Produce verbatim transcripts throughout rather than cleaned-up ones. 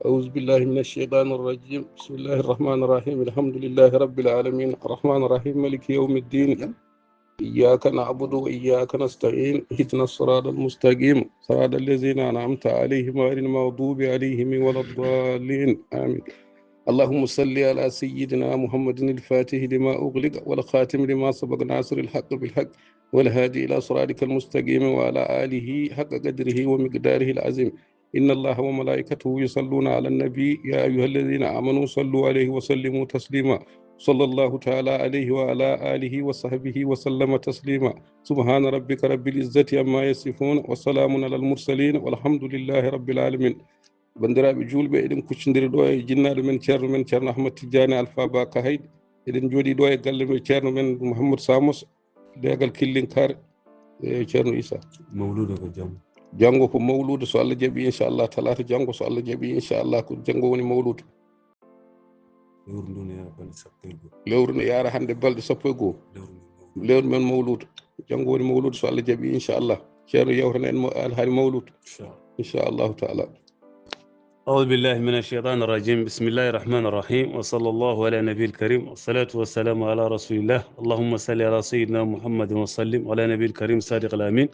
أعوذ بالله من الشيطان الرجيم. بسم الله الرحمن الرحيم. الحمد لله رب العالمين. الرحمن الرحيم. مالك يوم الدين. إياك نعبد وإياك نستعين. اهدنا الصراط المستقيم. صراط الذين أنعمت عليهم غير المغضوب عليهم ولا الضالين. آمين. اللهم صل على سيدنا محمد الفاتح لما أغلق والخاتم لما سبق ناصر الحق بالحق والهادي إلى صراطك المستقيم وعلى آله حق قدره ومقداره العظيم. إن الله وملائكته يصلون على النبي، يا أيها الذين آمنوا صلوا عليه وسلموا تسليما. صلى الله تعالى عليه وعلى آله وصحبه وسلم تسليما. سبحان ربك رب العزة عما يصفون، وسلام على المرسلين، والحمد لله رب العالمين. Banndiraaɓe juulɓe, eɗen kuccondiri ɗo e jinnaaɗo men, ceerno men, ceerno Ahmad Tijjaani Alfa Ba Kahayɗi. Eɗen njooɗii ɗo e galle men, ceerno men Mouhamadou Samos, leegal Killinkaare, e ceerno Issa. Mawluuda ko janngo. Janngo ko mawluuda, so Allah jaɓi, inchallah, talaata janngo, so Allah jaɓi, inchallah, ko janngo woni mawluuda. Lewru ndu ne yaara balɗe sappo e goo. Lewru ne yaara hannde balɗe sappo e goo. Lewru men mawluuda. Lewru men mawluuda. Janngo woni mawluuda, so Allah jaɓi, inchallah. Ceerno yewtana en mo alhaali mawluuda. Inchallah. Inchallahu taala. أعوذ بالله من الشيطان الرجيم. بسم الله الرحمن الرحيم. وصلى الله على النبي الكريم. والصلاة والسلام على رسول الله. اللهم صل على سيدنا محمد وسلم وعلى النبي الكريم صادق الأمين.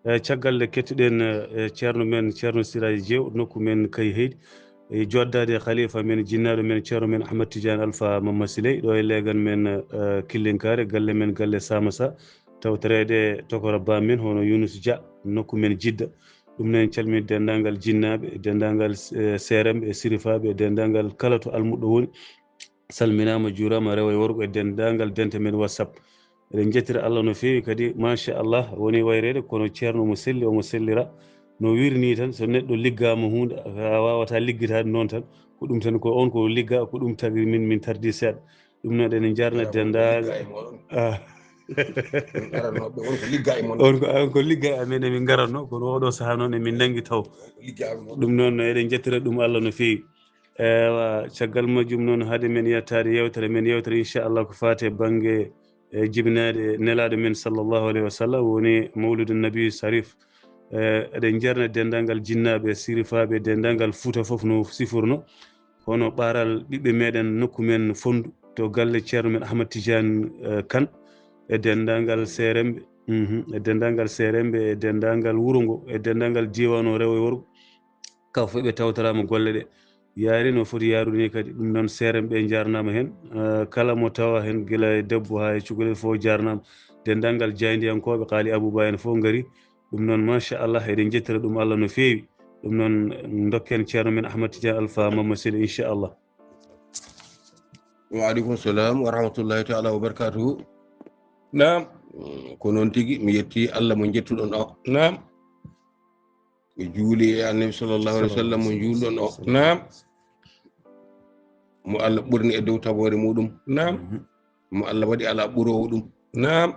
E, caggal nde kettuɗen, e, ceerno men, ceerno Siraji Jeew, nokku men Kayhayɗi, e, joddaade e khalifa men, jinnaaɗo men, ceerno men Ahmad Tidiane Alpha Mama Siley, ɗo e leegal men, e, Killinkaare, galle men, galle Samasa, tawtoreede tokora ba men, hono Yunus Dia, nokku men Jidda. Ɗum noon en calmini denndaangal jinnaaɓe, e denndaangal, e, seeremɓe, e sirifaaɓe, e denndaangal kala to almuɗɗo woni. Salminaama, juuraama, rewo e worgo e denndaangal dente men WhatsApp. Eɗen njettira Allah no feewi kadi, machallah, woni wayreede, kono ceerno omo selli, omo sellira. No wiiri nii tan, so neɗɗo liggaama huunde, a waawataa liggitaade noon tan. Ko ɗum tan, ko on ko liggaa, ko ɗum tagi min, min tardii seeɗa. Ɗum noon eɗen njarna denndaangal. Ah. On ko liggaa e mon. On ko, on ko liggaa e amen, emin ngaratno, kono oɗo sahaa noon emin nanngi taw. Liggaa e mon. Ɗum noon eɗen njettira ɗum Allah no feewi. Ewa, caggal majjum noon, hade men yettaade yewtere men, yewtere inchallah ko faati e bannge, e, jibinaade nelaaɗo men sallallahu alayhi wa sallam, woni Mawludu Nabi Sarif. E, eɗen njarna denndaangal jinnaaɓe, sirifaaɓe, denndaangal Fuuta fof no sifirno. Hono ɓaaral ɓiɓɓe meɗen nokku men Fonndu, to galle ceerno men Ahmad Tidiane, e, Kane, e denndaangal seeremɓe, mhm, e denndaangal seeremɓe, e denndaangal wuro ngo, e denndaangal diiwaan o rewo e worgo. Kamɓe fof ɓe tawtoraama golle ɗe. Yaari no foti yaarude ni kadi. Ɗum noon, seeremɓe njaarnaama heen. Eh, kala mo tawa heen, gila e debbo haa e cukalel fof jaarnaama. Denndaangal jaayndiyankooɓe, Qaali Abuba en fof ngari. Ɗum noon, machallah, eɗen njettira ɗum Allah no feewi. Ɗum noon, ndokken ceerno men Ahmad Tidiane Alpha Mama Sile, inchallah. Wa aleykum salam wa rahmatullahi taala wa barakatuhu. Naam. Mm, ko noon tigi, mi yetti Allah mo njettuɗon o. Naam. Mi juuli e Annabi sallallahu alaihi wasallam mo juulɗon o. Naam. Mo Allah ɓurni e dow tagoore muɗum. Naam. Mo Allah waɗi alaa ɓuroowo ɗum. Naam.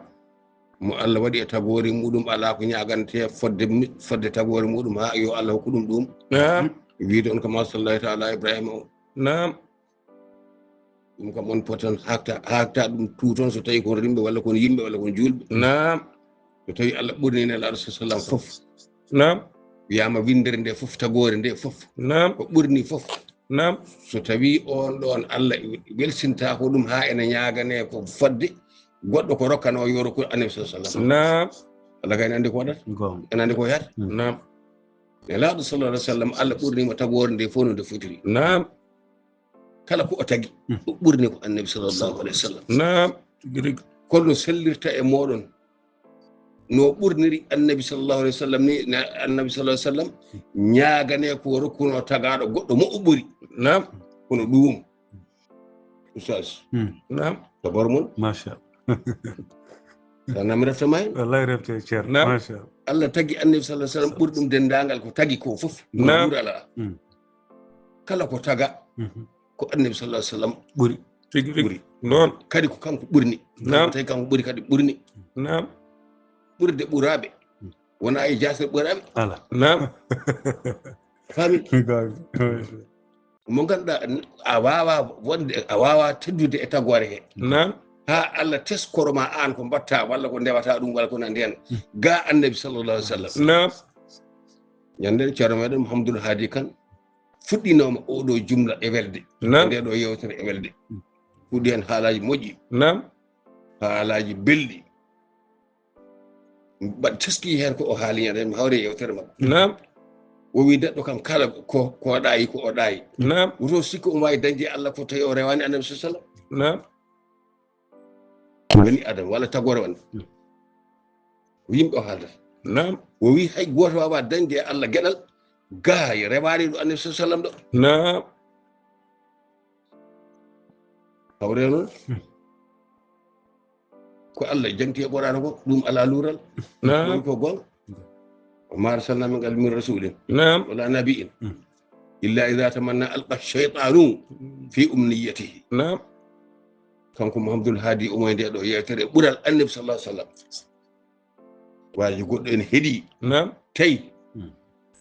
Mo Allah waɗi e tagoore muɗum alaa ko ñaagantee fodde mi-, fodde tagoore muɗum, haa yo Allah hokku ɗum ɗum. Naam. Wiide on kama sallallahu taala Ibrahima o. Naam. Ɗum kam on potan haakta, haakta ɗum tuuton so tawi kon rimɓe walla kon yimɓe walla kon juulɓe. Naam. So tawi Allah ɓurni Nelaaɗo sallallahu alaihi wasallam fof. Naam. Wiyaama winndere nde fof, tagoore nde fof. Naam. Ko ɓurni fof. Naam. So tawi on ɗon Allah welsinta ko ɗum haa ene ñaagane ko fodde goɗɗo ko rokkano yo rokku Annabi sallallahu alaihi wasallam. Naam. Allah kay ene anndi ko waɗata. Goonga. Ene anndi ko yahata. Mm. Naam. Nelaaɗo sallallahu alaihi wasallam Allah ɓurni mo tagoore nde fof no nde fotiri. Naam. Kala ko o tagi, mm, o ɓurni ko Annabi sallallahu alaihi wasallam. Naam. Tigi rigi. Kono no sellirta e moɗon, no ɓurniri Annabi sallallahu alaihi wasallam ni, na Annabi sallallahu alaihi wasallam ñaagane ko rokkuno tagaaɗo goɗɗo mo o ɓuri. Naam. Kono ɗum. Oustaz. Mm. Naam. Tabar mon. Machallah. Sa nam refta may? Wallahi refte ceer. Naam. Machallah. Allah tagi Annabi sallallahu alaihi wasallam ɓuri ɗum denndaangal ko tagi ko fof. Naam. Ko ɓuri Allah. Mm. Kala ko taga, mhm, ko Annabi sallallahu alaihi wasallam ɓuri. Tigi rigi. Ɓuri. Noon. Kadi ko kanko ɓurni. Naam. Tawi kanko ɓuri kadi ɓurni. Naam. Ɓurde ɓuraaɓe. Wona e jaasir ɓuraaɓe. Ala. Naam. Faami? Goonga. Mo ngannduɗaa a waawaa wonde, a waawaa teddude e tagoore he. Naam. Haa Allah teskoro ma aan ko mbaɗta walla ko ndewata ɗum walla ko nanndi hen. Mm. Ga Annabi sallallahu alaihi wasallam. Naam. Ñande ceerno meɗen Mouhamadoul Hadi Kane. fuɗɗinooma oɗo jumla e welde. Naam. Nde ɗo yewtere e welde. Fuɗɗi heen haalaaji moƴƴi. Naam. Haalaaji belɗi. Mbaɗ teski heen ko o haali ñande mi hawre yewtere makko. Naam. O wi neɗɗo kam kala ko, ko o ɗaayi, ko o ɗaayi. Naam. Woto sikku omo waawi dañde e Allah ko tawi o rewaani Annabi sallallahu alaihi wasallam. Naam. Bani Adam walla tagoore wonde. Ko yimɓe o haaldata. Naam. O wi hay gooto waawaa dañde e Allah geɗal gaa rewaani ɗo Annabi sallallahu alaihi wasallam ɗo. Naam. Hawre noon. Ko Allah jangti e Qur'aana ko, ɗum alaa luural. Naam. Ɗum ko goonga. وما أرسلنا من قبلك من رسول Naam. ولا نبي Mm. إلا إذا تمنى ألقى الشيطان في أمنيته. Naam. Kanko Mouhamadoul Hadi omo e nde ɗo yewtere ɓural Annabi sallallahu alaihi wasallam. Waaji goɗɗo ene heɗi. Naam. Tawi Mm.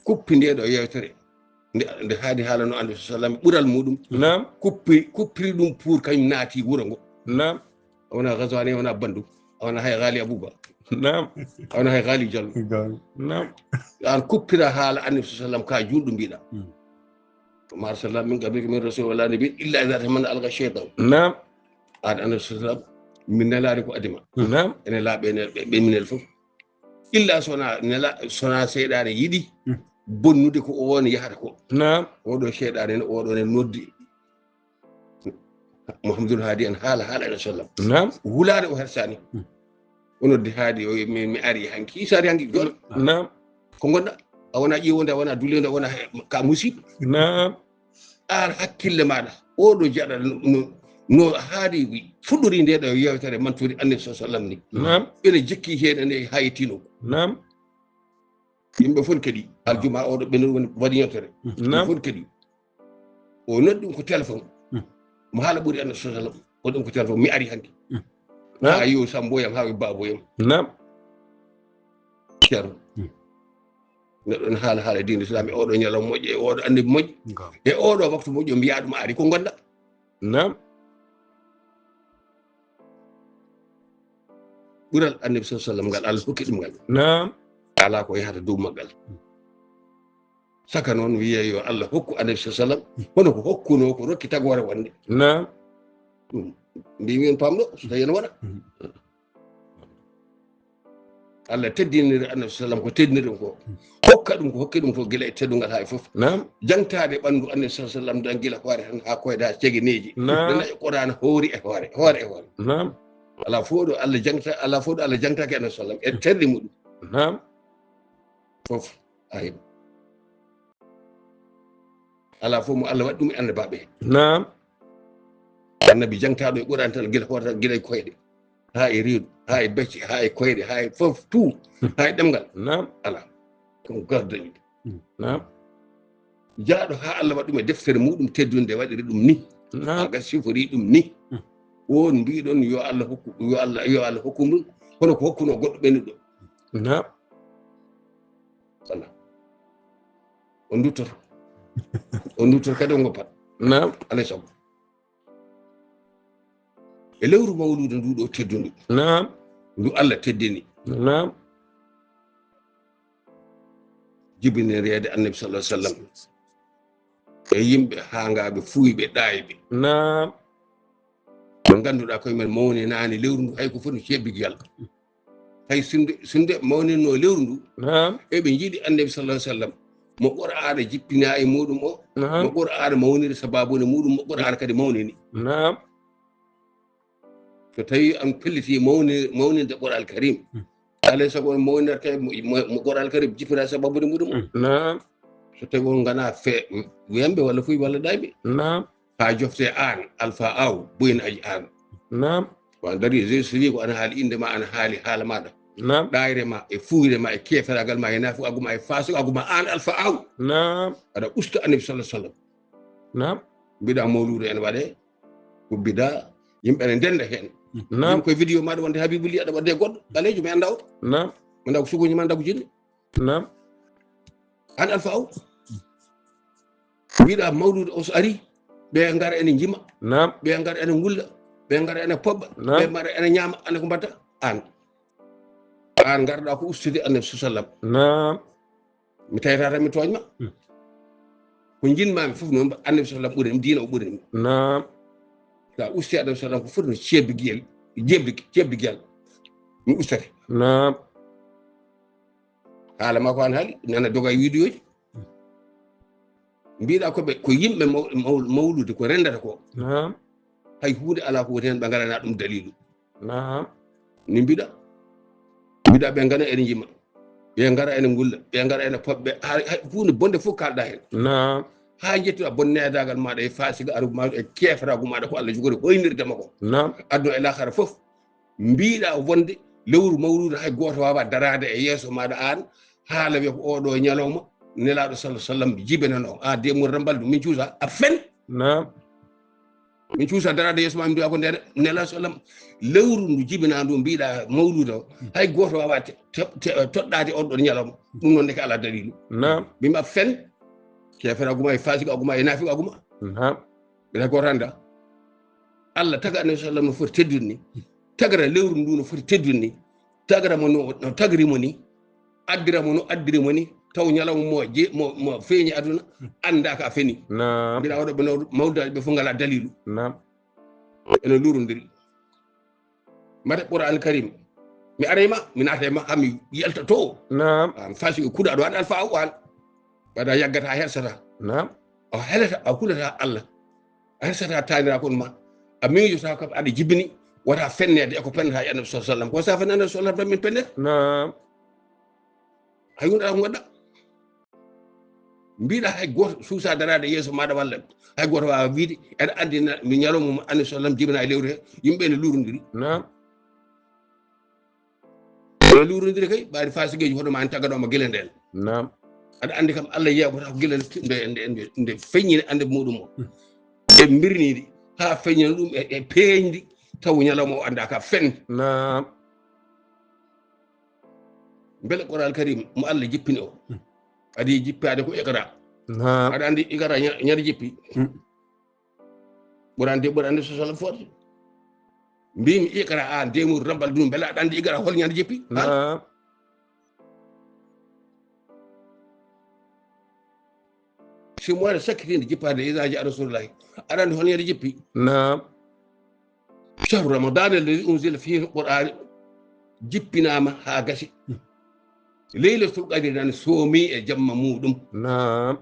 kuppi nde ɗo yewtere. Nde, nde haadi haalano Annabi sallallahu alaihi wasallam ɓural muɗum. Naam. Kuppi, kuppiri ɗum pour kañum naati wuro ngo. Naam. A wona Ghazwani, a wona Bandu, a wona hay Ghali Abuba. Naam. A wona hay Ghali Jallo. Ghali. Naam. An kuppira haala Annabi sallallahu alaihi wasallam ka juulɗo mbiɗa. Mm. وما أرسلنا من قبلك من رسول ولا نبي إلا إذا تمنى ألقى الشيطان. Naam. An Annabi sallallahu alaihi wasallam, min nelaani ko adima. Naam. Ene laaɓe, ene ɓe, ɓe minel fof. Illa sona nela, sona seyɗaane yiɗi Mm. bonnude ko o woni yahata ko. Naam. Oɗo seyɗaane ne, oɗo ne noddi Mouhamadoul Hadi en haala, haala Annabi sallam. Naam. Wulaade o hersani. Hmm. O noddi Hadi o, mi, mi ari hanki, so ari hanki, joɗo. Naam. Ko ngonɗa? A wona ƴiwonde, a wona dulende, a wona he-, ka musiba. Naam. Ar hakkille maɗa. Oɗo jaɗa no, no, no Hadi fuɗɗori nde ɗo yewtere mantori Annabi sallam ni. Naam. Ene jikki heen ene haytino. Naam. Yimɓe fof keɗi. Aljuma oɗo ɓe woni waɗi yewtere. Naam. Yimɓe fof keɗi. O noddi ɗum ko téléphone. Hmm. Mo haala ɓuri Annabi sallallahu alaihi wasallam. O ɗum ko téléphone. Mi ari hanki. Hmm. Naam. Ha yo Samboyam, ha yo Baboyam. Naam. Ceerno. Hmm. Neɗɗo ne haala, haala diine Islam e oɗo ñalawma moƴƴo, e oɗo Annabi moƴƴo. Ngam. E oɗo waktu moƴƴo, mbiya ɗum a ari ko ngonɗa. Naam. Ɓural Annabi sallallahu alaihi wasallam ngal Allah hokki ɗum ngal. Naam. Ala ko yahata dow maggal. Saka noon wiye yo Allah hokku Annabi sallallahu alaihi wasallam, hono ko hokkuno ko rokki tagoore wonde. Naam. Ɗum mbimi on pamɗo, so tawi ene waɗa. Mhm. Allah teddiniri Annabi sallallahu alaihi wasallam ko teddiniri ɗum ko. Hokka ɗum ko hokki ɗum ko gila e teddungal haa e fof. Naam. Jangtaade ɓanndu Annabi sallallahu alaihi wasallam dan gila hoore tan haa koyda cegeneeji. Naam. Nana e Qur'an hoori e hoore, hoore e hoore. Naam. Ala fof ɗo Allah jangta, ala fof ɗo Allah jangtake Annabi sallallahu alaihi wasallam e terɗe muɗum. Naam. Fof. Ayi. Ala fof mo Allah waɗi ɗum e annabaaɓe. Naam. Annabi jangtaaɗo e Qur'an tan gila hoore tan gila e koyɗe. Haa e reedu, haa e becce, haa e koyɗe, haa e fof tout, haa e ɗemngal. Naam. Ala. Ko gardañi. Naam. Jaaɗo haa Allah waɗi ɗum e deftere muɗum teddunde waɗiri ɗum ni. Naam. Aga sifori ɗum ni. Hmm. On mbiɗon yo Allah hokku, yo Allah, yo Allah hokku ɗum. Kono ko hokkuno goɗɗo ɓennuɗo. Naam. Voilà. On duttoto. On duttoto kadi on ngoppat. Naam. Alay sago. E lewru mawluudu ndu ɗo teddundu. Naam. Ndu Allah teddini. Naam. Jibini reede Annabi sallallahu alaihi wasallam. E yimɓe haangaaɓe, fuuyɓe, ɗaayɓe. Naam. Ɓe ngannduɗaa koye men mawninaani lewru ndu hay ko foti no ceebi giyal. Hay sunde, sunde mawninno lewru ndu. Naam. Eɓe njiɗi Annabi sallallahu alaihi wasallam. Mo Qur'aana jippina e muɗum o. Naam. Mo Qur'aana mawniri sababu ne muɗum, mo Qur'aana kadi mawnini. Naam. So tawi an pelliti mawni-, mawninde Qur'an Karim. Hmm. Alay sago on mawnirta mo, mo, mo Qur'an Karim jippina sababu ne muɗum o. Hmm. Naam. So tawi on ngana fe-, wemɓe walla fuy walla ɗayɓe. Naam. Haa jofte aan, alfa aw, buyen aji aan. Naam. Ko an dari, Jesu ni ko ana haali innde ma, ana haali haala maɗa. Naam. Ɗaayre ma, e fuuyre ma, e keeferagal ma, e naafiqaagu ma, e faasiqaagu ma, aan alfa aw. Naam. Aɗa usta Annabi sallallahu alaihi wasallam. Naam. Mbiɗa mawluudu ene waɗe, ko bida, yimɓe ene ndenda heen. Naam. Yimɓe koye vidéo maɗa wonde Habibou Ly aɗa waɗde goɗɗo, ɓaleejo mi annda o. Naam. Mi annda ko suguji ma, annda ko jinni. Naam. Aan alfa aw. Wiɗa mawluudu o so ari, ɓe ngara ene njima. Naam. Ɓe ngara ene ngulla, ɓe ngara ene pobba, naam, ɓe ngara ene ñaama, ande ko mbatta? Aan. Aan ngarɗa ko ustude Annabi sallallahu alaihi wasallam. Naam. Mi tawata tan mi tooñ ma. Hmm. Ko jinmaami fof noon, annabi sallam ɓuri mi, diina o ɓuri mi. Naam. Sa usti annabi sallam ko foti no ceebbi giyel, ceebbi, ceebbi giyel. Mi ustate. Naam. Haala ma ko an haali, nana doga e wiidiyoji. Mbiɗa ko ɓe, ko yimɓe maw-, maw-, mawlude, ko rendata ko. Naam. Hay huunde alaa ko woni heen, ɓe ngalana ɗum dalilu. Naam. Ni mbiɗa. Mbiɗa ɓe ngana ene njima. Ɓe ngara ene ngulla. Ɓe ngara ene poɓɓe. Hay, hay huunde bonde fof kalɗa heen. Naam. Haa njettuɗa bonneedaagal maaɗa e faasiqaagu maaɗa e keeferaagu maaɗa ko Allah jogori hoynirde ma ko. Naam. Aduna e laakhara fof. Mbiɗa wonde lewru mawluudu hay gooto waawaa daraade e yeeso maaɗa aan, haala wiya ko ooɗo ñalawma Nelaaɗo sallallahu alaihi wasallam jibinanoo. A de mum rambal ɗum, min cuusa, a fen. Naam. Min cuusa daraade yeeso ma, min mbiya ko nde Nelaaɗo sallam lewru ndu jibinaa ndu mbiɗa mawluudu o, hay gooto waawaa te-, te-, te-, toɗɗaade on ɗon ñalawma. Ɗum noon ndeke alaa dalilu. Naam. Mbima fen, keeferaagu ma e faasiqaagu ma e naafiqaagu ma. Naam. Mbiɗa ko randa. Allah taga annabi sallam no foti teddude ni. Tagra lewru ndu no foti teddude ni. Tagra mo no, no tagri mo ni. Addira mo no addiri mo ni. Taw ñalawma mo je-, mo, mo feeñi aduna, annda ka feni. Naam. Mbiɗa waɗa ɓe no mawludaaji ɓe fof ngala dalilu. Naam. Ene lurondiri. Mate Qur'an Karim. Mi aray ma, mi naata e ma, haa mi yalta to. Naam. An faasiqo kuuɗa ɗo, an alfa aw an. Mbaɗa yaggata, a helsata. Naam. A helata, a hulata Allah. A helsata taaniraaku ma. A miijota kam aɗa jibini, wata fenneede e ko pennata e Annabi sallallahu alaihi wasallam. Ko sa fenna Annabi sallallahu alaihi wasallam tan min pennete. Naam. Hay huunde alaa ko ngonɗa. Mbiɗa hay gooto suusa daraade yeeso maaɗa walla hay gooto waawa wiide, eɗa anndi na-, mi ñalawma mo Annabi sallam jibina e lewru he, yimɓe ene luurondiri. Naam. Ene luurondiri kay, ɓaari faasigeeji hono ma en taganooma gila ndeen. Naam. Aɗa anndi kam Allah yeeɓata ko gila nde, nde, nde, nde feññini annde muɗum o. Hmm. E mbirniindi, haa feññina ɗum e, e peeñdi, taw ñalawma o annda ka fen. Naam. Mbele Qur'an Karim mo Allah jippini o. Hmm. Adi jippaade ko Iqra. Naam. Aɗa anndi Iqra ña-, ñande jippi. Hmm. Ɓurande, ɓurande so sala foti. Mbimi Iqra an, demuru rambal ɗum, mbele aɗa anndi Iqra hol ñande jippi? Naam. Si mo waɗa sakkitinde jippaade, iza jaa Rasulullahi. Aɗa anndi hol ñande jippi? Naam. Shahru Ramadan alladhi unzila fihi al-Qur'an, jippinaama haa gasi. Hmm. Laylatul Qadri nan soomi e jamma muɗum. Naam.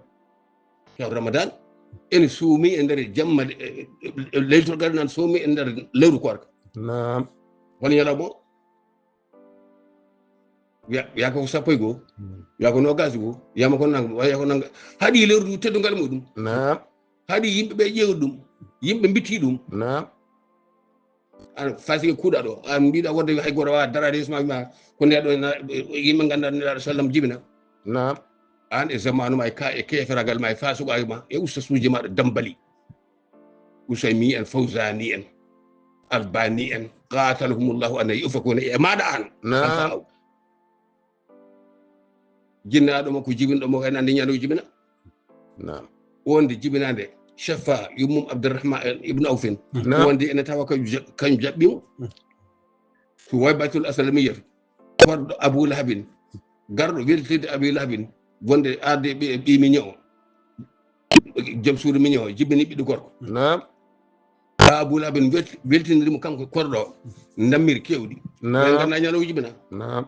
Shahru Ramadan, ene soomi e nder jamma, e, e, e, Laylatul Qadri nan soomi e nder lewru koorka. Naam. Won ñalawma o? Wiya, wiya ko sappo e goo. Hmm. Wiya ko noogaas e goo. Wiyama ko nanga, wiya ko nanga. Haɗi lewru ndu teddungal muɗum. Naam. Haɗi yimɓe ɓe ƴeewa ɗum. Yimɓe mbitti ɗum. Naam. An fasike kuuɗa ɗo. An mbiɗa wonde hay gooto wawa daraade yeeso ma, wima ko nde ɗo na, yimɓe ngannda Nelaaɗo sallam jibina. Naam. An e zamanu ma, e ka, e keferagal ma, e fasuɓagal ma, e ustasuji maɗa dambali. Usaymi en, Fawzani en, Albani en, qatalahumullahu anna yufakuna, e maɗa an. Naam. Alfa aw. Jinnaaɗo mo ko jibinɗo mo, en anndi ñande o jibina. Naam. Wonde jibinaande Shafa, yummum Abdurrahman ibn Awfin. Naam. Wonde ene tawa ko ja-, kan jaɓɓi mo. Suwaybatul Aslamiyya. Korɗo Abu Lahabin. Garɗo weltinde Abu Lahabin. Wonde arde ɓi, ɓi miño o. Jom suudu miño o, jibini ɓiɗɗo gorko. Naam. Abu Lahabin welt-, weltindiri mo kanko korɗo o. Ndammiri kewɗi. Naam. Ɓe ngannda ñande o jibina. Naam.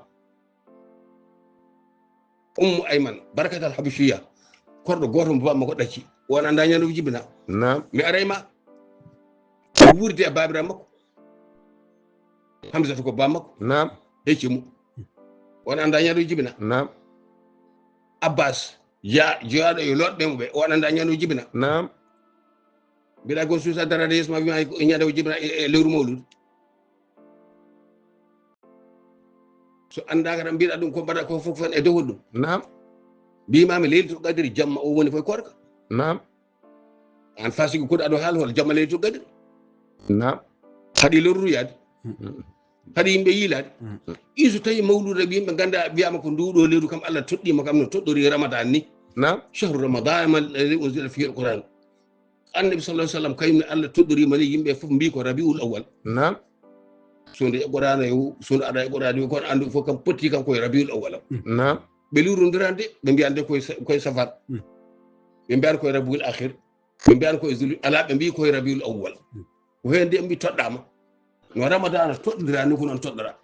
Ummu Ayman, Barakatal Habashiya, korɗo gooto mo bammakko ɗacci. On annda ñande o jibina. Naam. Mi aray ma. O wuurdi e baabiraawo makko. Hamzata ko bammakko. Naam. Hecci mo. On annda ñande o jibina. Naam. Abbas, ya, jeyaaɗo e looɗɓe mo ɓe. On annda ñande o jibina. Naam. Mbiɗa gon suusa daraade yeeso ma, wima ko ñande o jibina e, e lewru mawludu. So anndaaka tan mbiɗa ɗum ko mbaɗa ko fof tan e dow ɗum. Naam. Mbimami Laylatul Qadri jamma o woni koye koorka. Naam. An fasiki kuuɗa ɗo haala hol jamma Laylatul Qadri. Naam. Haɗi lorru yaade. Mm-mm. Haɗi yimɓe yiilaade. Mm-mm. Iso tawi mawluda ɓe yimɓe ngannda wiyama ko ndu ɗo lewru kam Allah toɗɗima kam no toɗɗori Ramadan ni. Naam. Shahru Ramadan alladhi unzila fihi al-Qur'an. Annabi sallallahu alaihi wasallam kayum ne Allah toɗɗorima ni yimɓe fof mbi ko Rabiul Awwal. Naam. So nde e Qur'ana yo, so nde aɗa e Qur'ana yo, kono anndu fof kam potti kam koye Rabiul Awwal. Naam. Ɓe lurondirande, ɓe mbiyande koye sa-, koye safar. Hmm. Ɓe mbiyan koye Rabiul Akhir, ɓe mbiyan koye Zul, alaa, ɓe mbi koye Rabiul Awwal. Ko heen de mbi toɗɗaama. No Ramadana toɗɗira ni ko noon toɗɗora.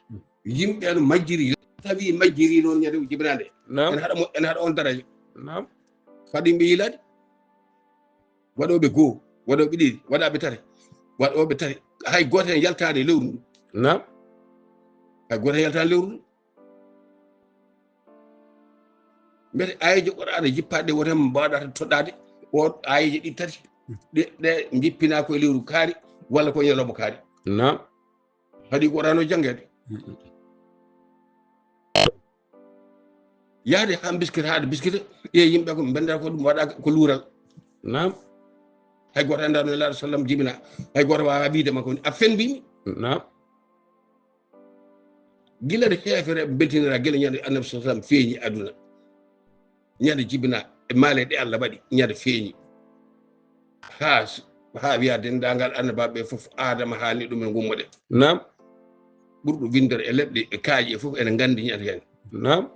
Yimɓe no majjiri, yo tawi majjiri noon ñande jibinande. Naam. En haɗa mo, en haɗa on daraja. Naam. Kadi mbi yilaade. Waɗooɓe goo, waɗooɓe ɗiɗi, waɗaaɓe tati, waɗooɓe tati. Hay gooto heen yaltaade e lewru ndu. Naam. Hay gooto heen yaltaade lewru ndu. Mbete aayeeje Qur'aana jippaaɗe wote mbaɗata toɗɗaade o aayeeje ɗi tati. Ɗe, ɗe njippinaa ko e lewru kaari walla ko e ñalawma kaari. Naam. Haɗi Qur'aana o janngeede. Yahde haa biskita, haade biskita, ƴee yimɓe ko mbendata ko ɗum waɗa ko luural. Naam. Hay gooto anndaa no Nelaaɗo sallam jibina. Hay gooto waawaa wiide makko ni, a fen mbimi. Naam. Gila nde heefereɓe beltinira, gila ñande Annabi sallam feeñi aduna. Ñande jibina e maale ɗe Allah waɗi, ñande feeñi. Haa s-, haa wiya denndaangal annabaaɓe ɓe fof, Aadama haa neɗɗo men gummoɗe. Naam. Ɓurɗo winndere e leɗɗe e kaaƴe e fof ene nganndi ñande heen. Naam.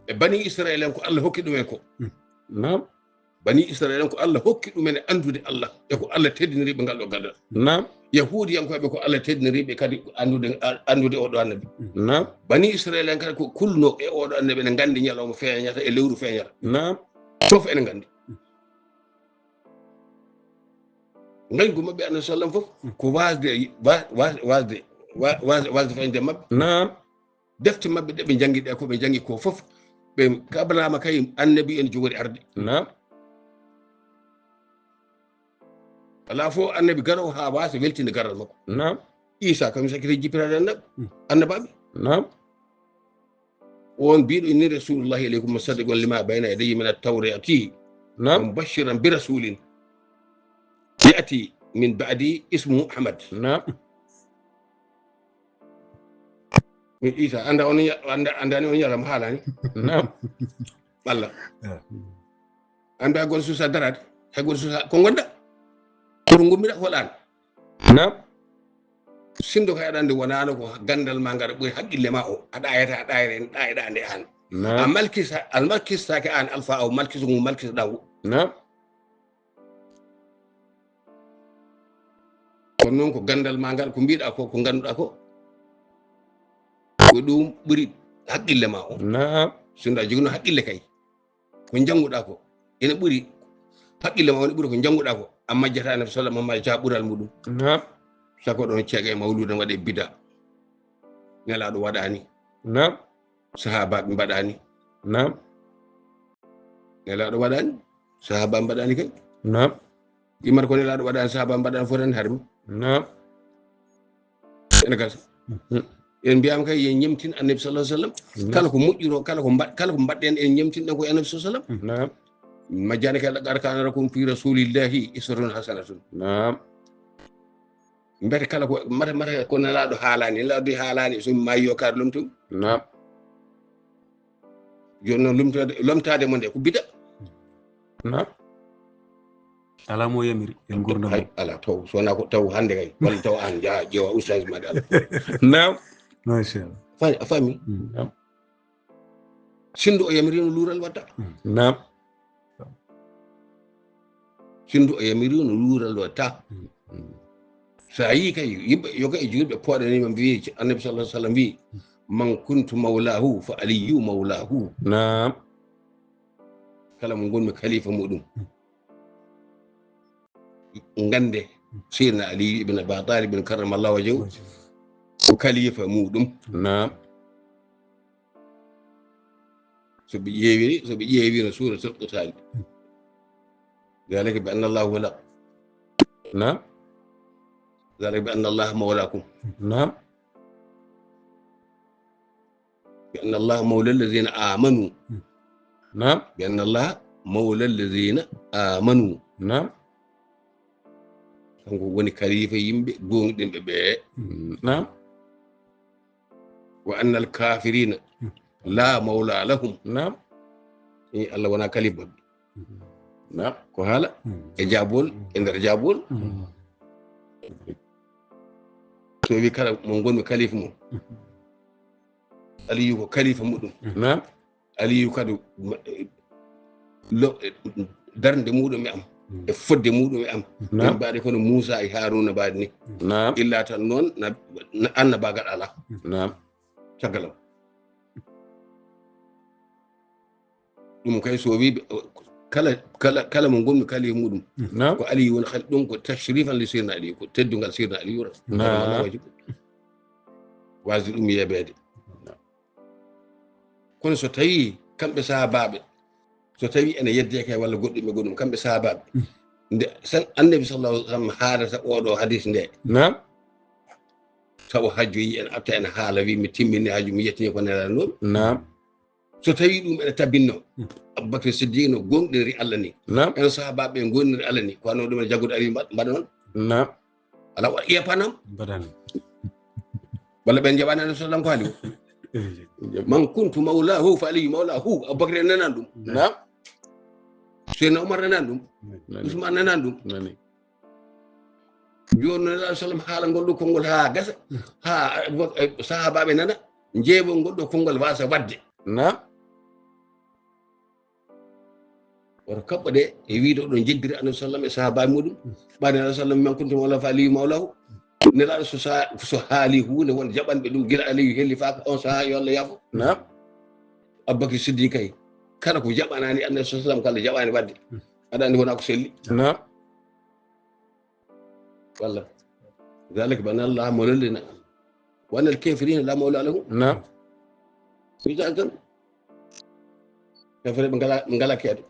E Bani Israel en ko Allah hokki ɗumen ko. Naam. Bani Israel en ko Allah hokki ɗumen e anndude Allah. E ko Allah teddiniri ɓe ngal ɗo gadal. Naam. Yahuudiyankooɓe ko Allah teddiniri ɓe kadi anndude, anndude oɗo annabi. Naam. Bani Israel en kadi ko kulno e oɗo annabi, ene nganndi ñalawma feeñata e lewru feeñata. Naam. Fof ene nganndi. Ngañgu maɓɓe Annabi sallam fof ko wasde, wa-, wa-, wasde, wa-, wasde, wasde feeñde maɓɓe. Naam. Defte maɓɓe ɗe ɓe njanngi ɗe, ko ɓe njanngi ko fof, ɓe kablama kay annabi en jogori arde. Naam. Alaa fof annabi garowo haa waasa weltinde garal makko. Naam. Isa kam sakkiti jippitaade annab-, Mm. annabaaɓe. Naam. On biiɗo inni rasulullahi ilaykum musaddiqun lima bayna yadayhi min at-tawrati. Naam. Wa mubashiran bi rasulin ya'ti min ba'di ismuhu Ahmad. Naam. Min Isa, annda on ña-, annda, anndani on ñalawma haalani. Naam. Balla. Ah. Annda hay gooto suusa daraade, hay gooto suusa ko ngonda. Koto ngummira ko an. Naam. Sinndo kay aɗa anndi wonaano ko ganndal ma ngal ɓuri haqqille ma o. A ɗaayata, a ɗaayre, ɗaayɗa nde an. Naam. A malkisa, a malkistaake an alfa o malkiso ngu malkisoɗa ngu. Naam. Kono noon ko ganndal ma ngal, ko mbiɗa ko, ko ngannduɗa ko. Ko ɗum ɓuri haqqille ma o. Naam. Sinno a jogino haqqille kay. Ko njannguɗa ko. Ene ɓuri haqqille ma o, ene ɓuri ko njannguɗa ko. A majjata Annabi sallam, a majjata ɓural muɗum. Naam. Sako ɗon ceega e mawluuda waɗe bida. Nelaaɗo waɗaani. Naam. Sahaabaaɓe mbaɗaani. Naam. Nelaaɗo waɗaani. Sahaabaaɓe mbaɗaani kay. Naam. Immata ko Nelaaɗo waɗaani, sahaabaaɓe mbaɗaani fof tan harmi. Naam. Ene gasa. Mhm. En mbiyaama kay yen ñemtin Annabi sallallahu alaihi wasallam. Naam. Kala ko moƴƴiro, kala ko mba-, kala ko mbaɗɗen en ñemtinɗen ko e Annabi sallallahu alaihi wasallam. Naam. Majjani kay laqad kana lakum fi rasulillahi uswatun hasanatun. Naam. Mbete kala ko mata, mata ko Nelaaɗo haalani, Nelaaɗo haalani, so mi maayi yo kaari lomtu. Naam. Jooni noon lomtaade, lomtaade mo nde ko bida. Naam. Alaa mo yamiri e nguurndam. Hay, alaa, taw, so wonaa ko taw hannde kay, walla taw aan njaha ƴeewa ustaas ma dal. Naam. Machallah. Fa-, a faami? Mm. Naam. Sinndo o yamiri no luural watta. Mm. Naam. Sinndo o yamiri no luural watta. Mm. Mm. So a yii kay, yimɓe, yo kay juulɓe pooɗaniima mbiyi, Annabi sallallahu alaihi wasallam wiyi, "Man kuntu mawlahu fa Aliyyu mawlahu." Naam. Kala mo ngonmi khalifa muɗum. Mm. Ngannde, Seydina Ali ibn Abi Talib karramallahu wajhahu, ko khalifa muɗum. Naam. So ɓe ƴeewi, so ɓe ƴeewi no suuratul Qitaali. Zalika bi anna Allaha wala. Naam. Zalika bi anna Allaha mawlakum. Naam. Bi anna Allaha mawla alladhina amanu. Naam. Bi anna Allaha mawla alladhina amanu. Naam. Kanko woni khalifa yimɓe gooŋɗinɓe ɓe. Naam. Wa anna al-kafirina la mawla lahum. Naam. E Allah wona khalifa maɓɓe. Naam. Ko haala e jaabol, e nder jaabol. So wi kala mo ngonmi khalifa mum. Aliyu ko khalifa muɗum. Naam. Aliyu kadi ma-, lo- darnde muɗum e am, e fodde muɗum e am. Naam. Ɓe mbaɗi kono Muusa e Haaruuna mbaɗi ni. Naam. Illa tan noon na, na annabaagal alaa. Naam. Caggal am. Ɗum kay so wi ɓe, kala, kala, kala mo ngonmi kala e muɗum, Naam. Ko Aliyu woni kala, ɗum ko tashrifan li Sirna Aliyu, ko teddungal Sirna Aliyu. Naam. Wajibu. Wajibu ɗum yeebeede. Kono so tawi kamɓe sahaabaaɓe, so tawi ene yeddee kay walla goɗɗum e goɗɗum, kamɓe sahaabaaɓe, nde san-, Annabi sallallahu alaihi wasallam haalata oɗo hadis nde, Naam. Tawa hajjoyi en atta en haala, wi mi timmini hajju, mi yettini ko Nelaaɗo noon. Naam. So tawi ɗum ene tabinno, Abubakar Siddiq no gomɗiniri Allah ni. Naam. En sahaabaaɓe ɓe gomɗiniri Allah ni, ko wano ɗum en jaggude ari mbaɗ-, mbaɗa noon. Naam. Ala wa-, yepanam. Mbaɗan. Walla ɓen jaɓani Annabi sallam ko haali o. Man kuntu mawlahu fa Aliyu mawlahu. Abubakar en nanan ɗum. Naam. Seydina Umar nanan ɗum. Nani. Usman nanan ɗum. Nani. Jooni Nelaaɗo sallam haala ngol ɗo konngol haa gasa. Haa, eh, sahaabaaɓe nana. Njeeɓo ngol ɗo konngol wasa waɗde. Naam. Woto kaɓɓo ɗe e wiide oɗon njeddiri Annabi sallam e sahaabaaɓe muɗum. Ɓaade Annabi sallam, man kuntu mawlahu fa Aliyu mawlahu. Nelaaɗo so sa-, so haali huunde won jaɓanɓe ɗum gila Aliyu hellifaaka on sahaa yo Allah yaafo. Naam. Abubakar Siddiq kay, kala ko jaɓanaani Annabi sallam kala jaɓaani waɗde. Aɗa anndi wona ko selli. Naam. Walla. Zalika bi anna Allaha mawla alladhina amanu. Wa anna al-kafirina la mawla lahum. Naam. Wi tan tan. Kafre ɓe ngala, ɓe ngala keedo.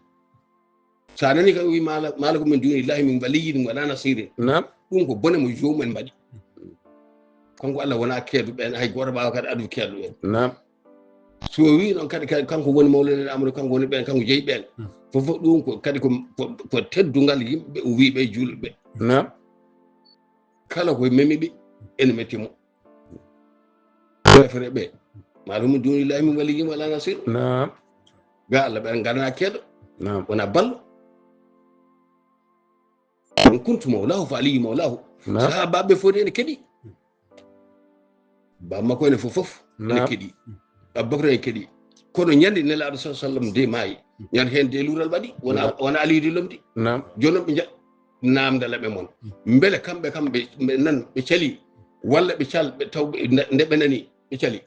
Sa nani ka wi mala, malakum min dunillahi min waliyyin wala nasirin. Naam. Ɗum ko bone mo joomumen mbaɗi. Kanko Allah wona keedo ɓen, hay gooto waawa kadi adu keedo ɓen. Naam. So o wi noon kadi, kadi kanko woni mawla alladhina amanu, kanko woni ɓen, kanko jeyi ɓen. Hmm. Fof fof ɗum ko kadi ko, ko, ko teddungal yimɓe o wi ɓe juulɓe. Naam. Kala ko memi ɓe, ene metti mo. Kafre ɓe. Malakum min dunillahi min waliyyin wala nasir. Naam. Ga Allah ɓen ngana keedo. Naam. Wona ballo. Man kuntu mawlahu fa Aliyu mawlahu. Naam. Sahaabaaɓe fof ene keɗi. Ba makko ene fof fof ene Naam. Keɗi. Abubakar ene keɗi. Kono ñande Nelaaɗo sallallahu alaihi wasallam de maayi. Ñande heen de luural waɗi. Wona, Naam. Wona Aliyu de lomti. Naam. Jooni noon ɓe nja-, naamndala ɓe mon. Mbele kamɓe kam ɓe, ɓe nan, ɓe cali. Walla ɓe cal, ɓe taw ɓe, nde, nde ɓe nani, ɓe cali.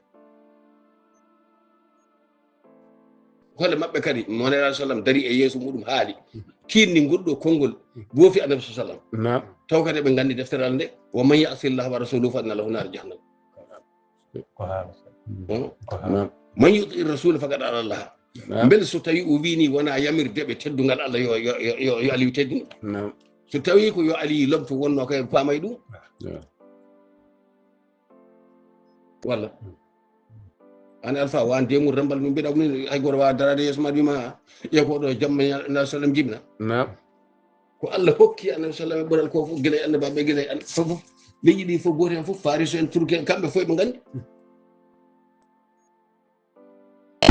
Hole maɓɓe kadi, mo Nelaaɗo sallam dari e yeeso muɗum haali. Tinni ngol ɗo konngol, boofi Annabi sallam. Naam. Taw kadi ɓe nganndi deftere Allah nde, "Wa man ya'si Allaha wa rasulahu fa inna lahu nara jahannam." Ko haala. Hmm? Ko haala. Naam. "Man yuti rasula faqad ata Allah." Naam. Mbele so tawi o wini wona yamirde ɓe teddungal Allah yo, yo, yo, yo, yo Aliyu teddin. Naam. So tawi ko yo Aliyu lomto wonno kay paamay ɗum. Naam. Walla. An Alfa, wan de mun rambal min mbiɗa min hay goto wawa darade yeeso ma wima, e ko ɗo jamma na sallam jibna. Naam. Ko Allah hokki Annabi sallam e ɓural ko fof, gila e annabaɓe, gila e an-, fof, fof. Leƴƴi ɗi fof goto hen fof, Fariso en, Turki en, kamɓe fof ɓe nganndi.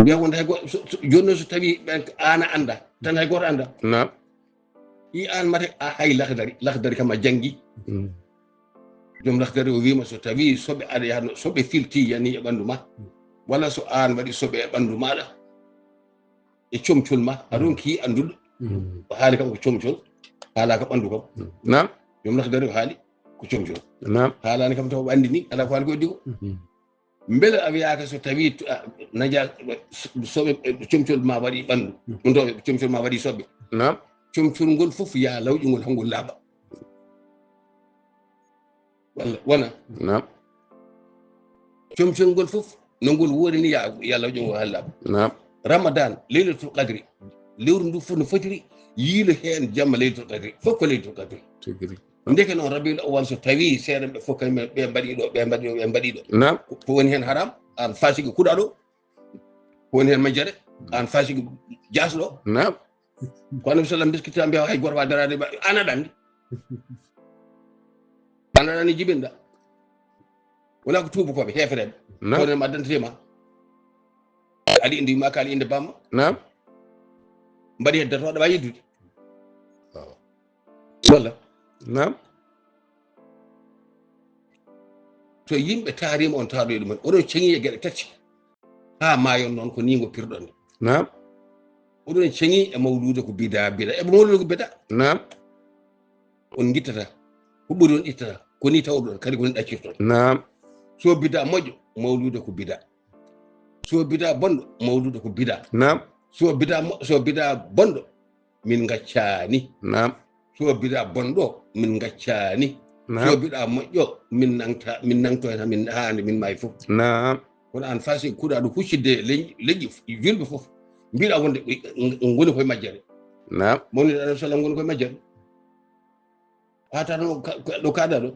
Mbiya wonde hay go-, so, so, jooni noon so tawi ɓen an a annda, tan hay goto annda. Naam. I an mate a hay Lakhdari, Lakhdari kam a janngi. Mm. Joom Lakhdari o wiima so tawi soɓe aɗa yaha no, soɓe filti yani e ɓanndu ma, walla so an waɗi soɓe e ɓanndu maɗa, e comcol ma, a ronki annduɗo. Mm. O haali kam ko comcol, haala ko ɓanndu kam. Mm. Naam. Joom Lakhdari o haali ko comcol. Naam. Haalani kam taw o anndini, ala ko haali ko heddi ko. Mm. Mbele a wiyaaka so tawi tu-, a, naja, so-, soɓe, e, comcol ma waɗi ɓanndu, ɗum taw comcol ma waɗi soɓe. Naam. Comcol ngol fof ya lawƴungol hangol laaɓa. Walla, wona? Naam. Comcol ngol fof, no ngol woori ni ya, ya lawƴungol haa laaɓa. Naam. Ramadan, Laylatul Qadri, lewru ndu fof no fotiri, yiilo heen jamma Laylatul Qadri. Fof ko Laylatul Qadri. Tigi rigi. Ndeke noon Rabiul Awwal so tawi seeɗa ɓe fof kañum ɓe mbaɗi ɗo, ɓe mbaɗi ɗo, ɓe mbaɗi ɗo. Naam. Ko, ko woni heen haram, an fasiki kuɗaɗo. Ko woni heen majjere, an fasiki jasɗo. Naam. Ko Annabi sallam biskita mbiya hay goto wa darade ba, an aɗa anndi. An aɗa anndi jibinɗa. Wona ko tuubakoɓe, heefereɓe. Naam. Kono ma addante ma. Aɗa indi ma, ka aɗa inde bamma. Naam. Mbaɗi hedde to, aɗa wawi yeddude. Waaw. Walla? Naam. So yimɓe taarima on taaroye ɗumen, oɗon ceŋi e geɗe tati. Haa maayon noon ko ni ngo pirɗon ni. Naam. Oɗon ceŋi e mawluude ko bida, bida. E mawluude ko bida. Naam. On ngittata. Ko ɓuri on ittata. Ko ni tawɗon, kadi ko ni ɗaccirton. Naam. So bida moƴƴo, mawluude ko bida. So bida bonɗo, mawluude ko bida. Naam. So bida mo-, so bida bonɗo, min ngaccaani. Naam. So bida bonɗo, min ngaccaani. Naam. So bida moƴƴo, min nangta, min nangto hen, min haande, min maayi fof. Naam. Kono aan fasi kuuɗaaɗo huccidde le-, leƴƴi f-, julɓe fof. Mbiɗa wonde ɓe, ng-, ngoni koye majjere. Naam. Mawlid Annabi sallam ngoni koye majjere. A tawno ka-, ka-, ɗo kaaɗa ɗo.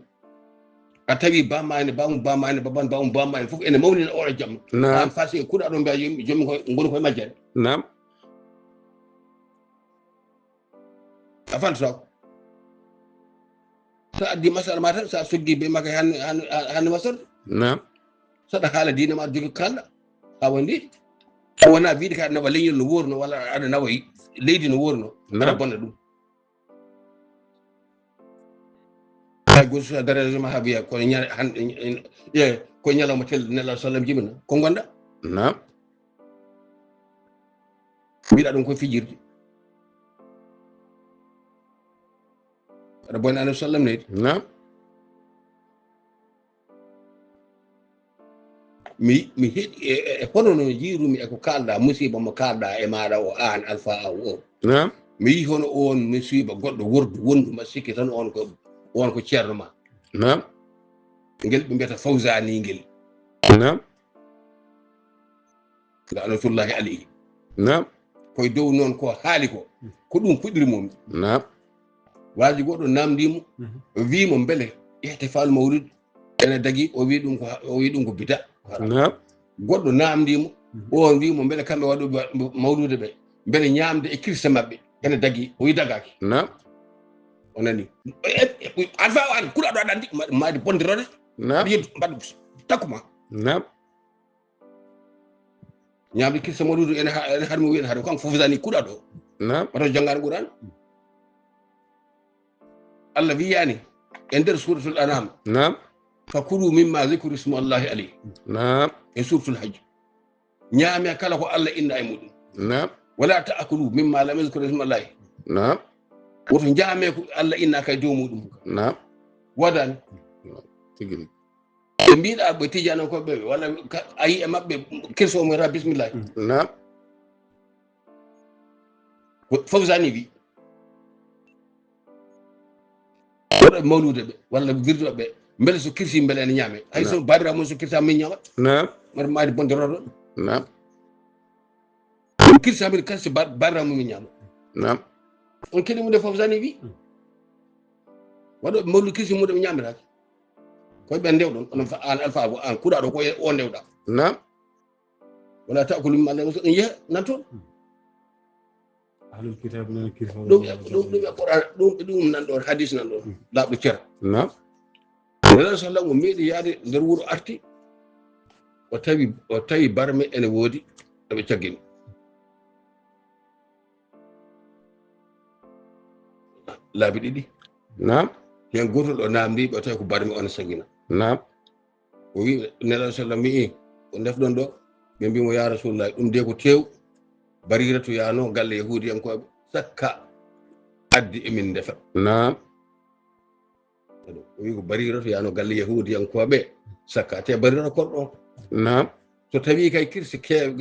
A tawi bamma ene, bamum bamma ene, baban bamum bamma ene, fof ene mawnina oɗo jamma. Naam. Aan fasi kuuɗaaɗo mbiya joom-, joomum ko ngoni koye majjere. Naam. A fantataa ko. So a addi masala ma tan, so a soggi be makka hannde, hannde, hannde masal. Naam. Saɗa haala diine ma, jogi kalɗa. A woni. Ko wona wiide ka nawa leñol no worno, walla aɗa nawa leydi no worno. Naam. Aɗa bonna ɗum. Hay gooto so daraja ma haa wiya ko ña-, han-, e, ko ñalawma tel Nelaaɗo sallam jibina. Ko ngonɗa? Naam. Mbiɗa ɗum ko fijirde. Aɗa bonna Annabi sallam neydi. Naam. Mi, mi heɗi e, e, e hono no jiirumi e ko kaalɗa, musiiba mo kaalɗa e maaɗa o, aan Alfa Aw o. Naam. Mi yii hono oon musiiba goɗɗo wordu wondu ma sikki tan oon ko, oon ko ceerno ma. Naam. Ngel ɓe mbiyata Fawzani ngel. Naam. Laanatullahi alayhi. Naam. Koye dow noon ko haali ko, ko ɗum puɗɗiri mum. Naam. Waaji goɗɗo naamndii mo, mhm, o wii mo mbele ihtifal mawlid ene dagi, o wii ɗum ko, o wii ɗum ko bida. Naam. Goɗɗo naamndii mo, mhm, o wii mo mbele kamɓe waɗuɓe mawluude ɓe, mbele ñaamde e kirse maɓɓe ene dagi, o wii dagaaki. Naam. O nani. E, e, e, Alfa o an, kuuɗaaɗo aɗa anndi, ma-, maayde bonde rode. Naam. Yeddu, mbaɗu, takkuma. Naam. Ñaamde kirse mawluudu ene ha-, ene haɗi mo wiyen haɗi kanko fof zani kuuɗaaɗo. Naam. Wata janngaani Qur'aan. Allah wiyaani e nder Suuratul An'aam. Naam. Fakulu mimma zukira ismullahi alayhi. Naam. E Suuratul Hajj. Ñaame kala ko Allah inna e muɗum. Naam. Wala ta'kulu mimma lam yuzkar ismullahi. Naam. Woto ñaame ko Allah innaaka e dow muɗum. Naam. Woodaani. Tigi rigi. Ɓe mbiɗa ɓe tijanankooɓe ɓe, walla ka-, a yii e maɓɓe kirse o mo wiyata bismillahi. Naam. Ko Fawzani wi. Waɗa mawluude ɓe, walla wirduɓe ɓe, mbele so kirsi mbele ene ñaame. Hay so, naam, baabiraaɓe mum so kirsa min ñaama. Naam. Mbaɗa maayde bonde roɗo. Naam. Kirsa min kasi ba-, baabiraaɓe mum min ñaama. Naam. On keɗi mum de Fawzani wi. Waɗo mawluude kirsi mum de ɓe ñaamiraaki. Koye ɓen ndewɗon, onon fa-, an Alfa Abu, an kuuɗaaɗo ko e o ndewɗa. Naam. Wala ta'kulu mimma lam yuzkar, ɗum yeha, nan toon. Ahlul kitab nana kirsa ɗum, ɗum, ɗum e Qur'an, ɗum, ɗum nan ɗon, hadis nan ɗon, hmm, laaɓɗo cera. Naam. Nelaaɗo sallam o meeɗi yaade nder wuro arti, o tawi, o tawi barme ene woodi, eɓe caggini. Laabi ɗiɗi. Naam. Heen gootol o naamndi ɓe, o tawi ko barme o ne sagina. Naam. O wi, Nelaaɗo sallam wi'i, "Ko ndefɗon ɗo?" Ɓe mbi mo, "Ya Rasulullah, ɗum de ko teew." Bariratu yaano galle Yahuudiyankooɓe, sakka addi e min ndefa. Naam. O wi ko Bariratu yaano galle Yahuudiyankooɓe, sakka te Bariratu korɗo. Naam. So tawi kay kirse ke-,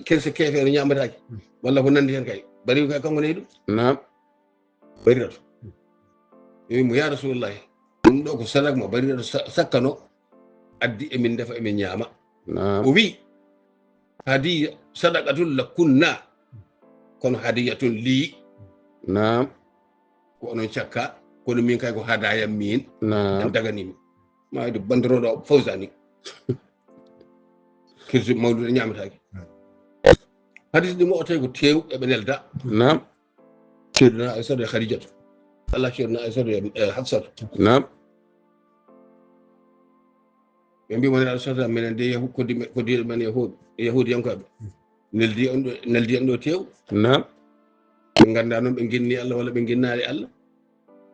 kirse keefeero ñaamataake, walla ko nanndi heen kay, Bariratu kay kanko neyi ɗum. Naam. Bariratu. Ɓe mbi mo, "Ya Rasulullahi, ɗum ɗo ko sadak mo Bariratu sa-, sakkano, addi emin ndefa, emin ñaama." Naam. O wi, "Hadiya sadaqatun lakunna, kono hadiyatun lii." Naam. Ko onon cakka, kono min kay ko hadaya min. Naam. En daganimi. Maayde bandiroɗo Fawzani. Kirsi mawlude ñaamataake. Hadis ɗi mo o tawi ko teew eɓe nelda. Naam. Seydina Aysata e Khadijatu. Allah Seydina Aysata e, eh, Hafsatu. Naam. Ɓe mbi mo Nelaaɗo sallallahu alaihi wasallam, minen de Yahu-, ko di-, ko diiɗo men Yahuud-, Yahuudiyankooɓe. Neldi on ɗo, neldi en ɗo teew. Naam. Ɓe ngannda noon ɓe nginni Allah walla ɓe nginnaali Allah.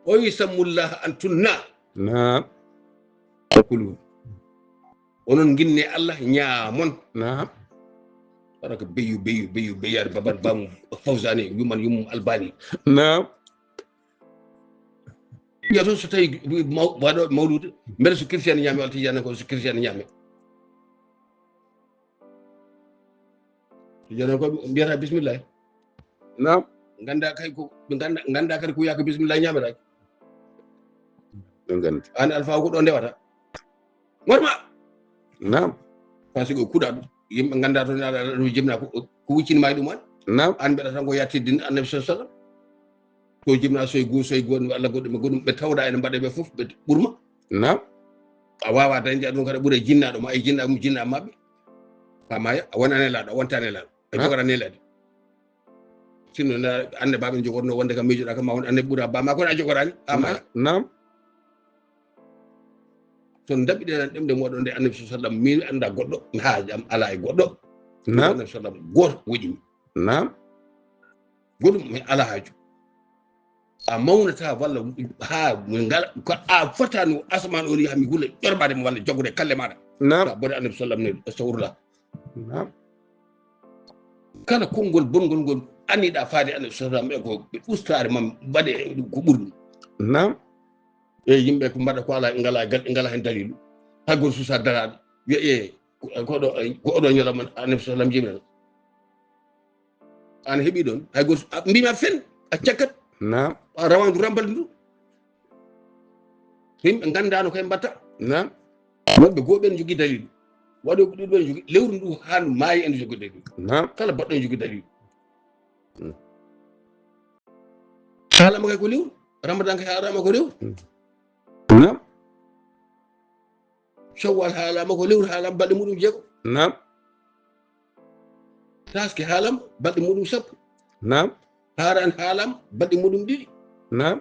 O wi, "Sammullaha antunna." Naam. Wa kulu. Onon nginne Allah, ñaamon. Naam. Waɗa ko beyu, beyu, beyu, beyaade baban baamu Fawzani, yuman yumum Albani. Naam. Wiya toon so tawi maw-, waɗo mawlude, mbele so christian ñaami walla tijani ko so christian ñaami. Tijani ko mbiyata bismillah. Naam. Ganda kay ko ɓe ganda, ganda kadi ko yaka bismillah ñamiraki. Ɗum gandi. An alfa ko ɗo ndewata. Warma. Naam. Parce que kuɗa ɗum. Yimɓe ganda to naɗa ɗum jimna ko ko wuccini ma e ɗum an. Naam. An mbeɗa tan ko yatti din annabi sallallahu alaihi wasallam. Ko jimna soy go soy go Allah goɗɗum goɗɗum ɓe tawda ene mbaɗa ɓe fof ɓe ɓurma. Naam. A wawa dañde ɗum kadi ɓuura jinnaɗo ma e jinna mum jinna mabɓe. Pamaya a wona nelaɗo a wonta nelaɗo. A Naam. Jogora nelaɗo. Sinno na ande baɓe jogorno wonde kam mijoɗa kam ma won ande ɓuura bama kono a jogorani. Amaya. Naam. So daɓɓiɗenan ɗemde moɗon nde annabi sallallahu alaihi wasallam min anda goɗɗo mi haajam ala e goɗɗo. Naam. Annabi sallam goto woƴimi. Naam. Goɗɗum mi ala haaju. A mawnata walla ha mi ngala ko a fotani o asaman on yaha mi gulla ƴorɓade mo walla jaggude kalle maɗa. Naam. Sa bone annabi sallam ne astahfirullah. Naam. Kala konngol bongol ngol anniɗa faade annabi sallam e ko ɓe ustare mam mbaɗe ko ɓuri ɗum. Naam. E yimɓe ko mbaɗa ko ala ngala gal ngala hen dalilu. Haygol susa daraɗo wiya e ko ɗo ko oɗo ñalawma annabi sallam jibinata. An heɓi ɗon haygol mbima fen a cakkat. Naam. A rawandu rambal ndu. Yimɓe gandano kay mbatta. Naam. Wonɓe goo ɓen jogui dalilu. Waɗo ko ɗiɗo ɓen jogui lewru ndu ha ndu maayi en jogui dalilu. Naam. Kala baɗɗo en jogui dalilu. Mm. Haalama kay ko lewru. Ramadan kay haalama ko lewru. Naam. Shawwal haalama ko lewru haalama balɗe muɗum jeego. Naam. Taske haalama balɗe muɗum sappo. Naam. Haran haalama balɗe muɗum ɗiɗi. Naam.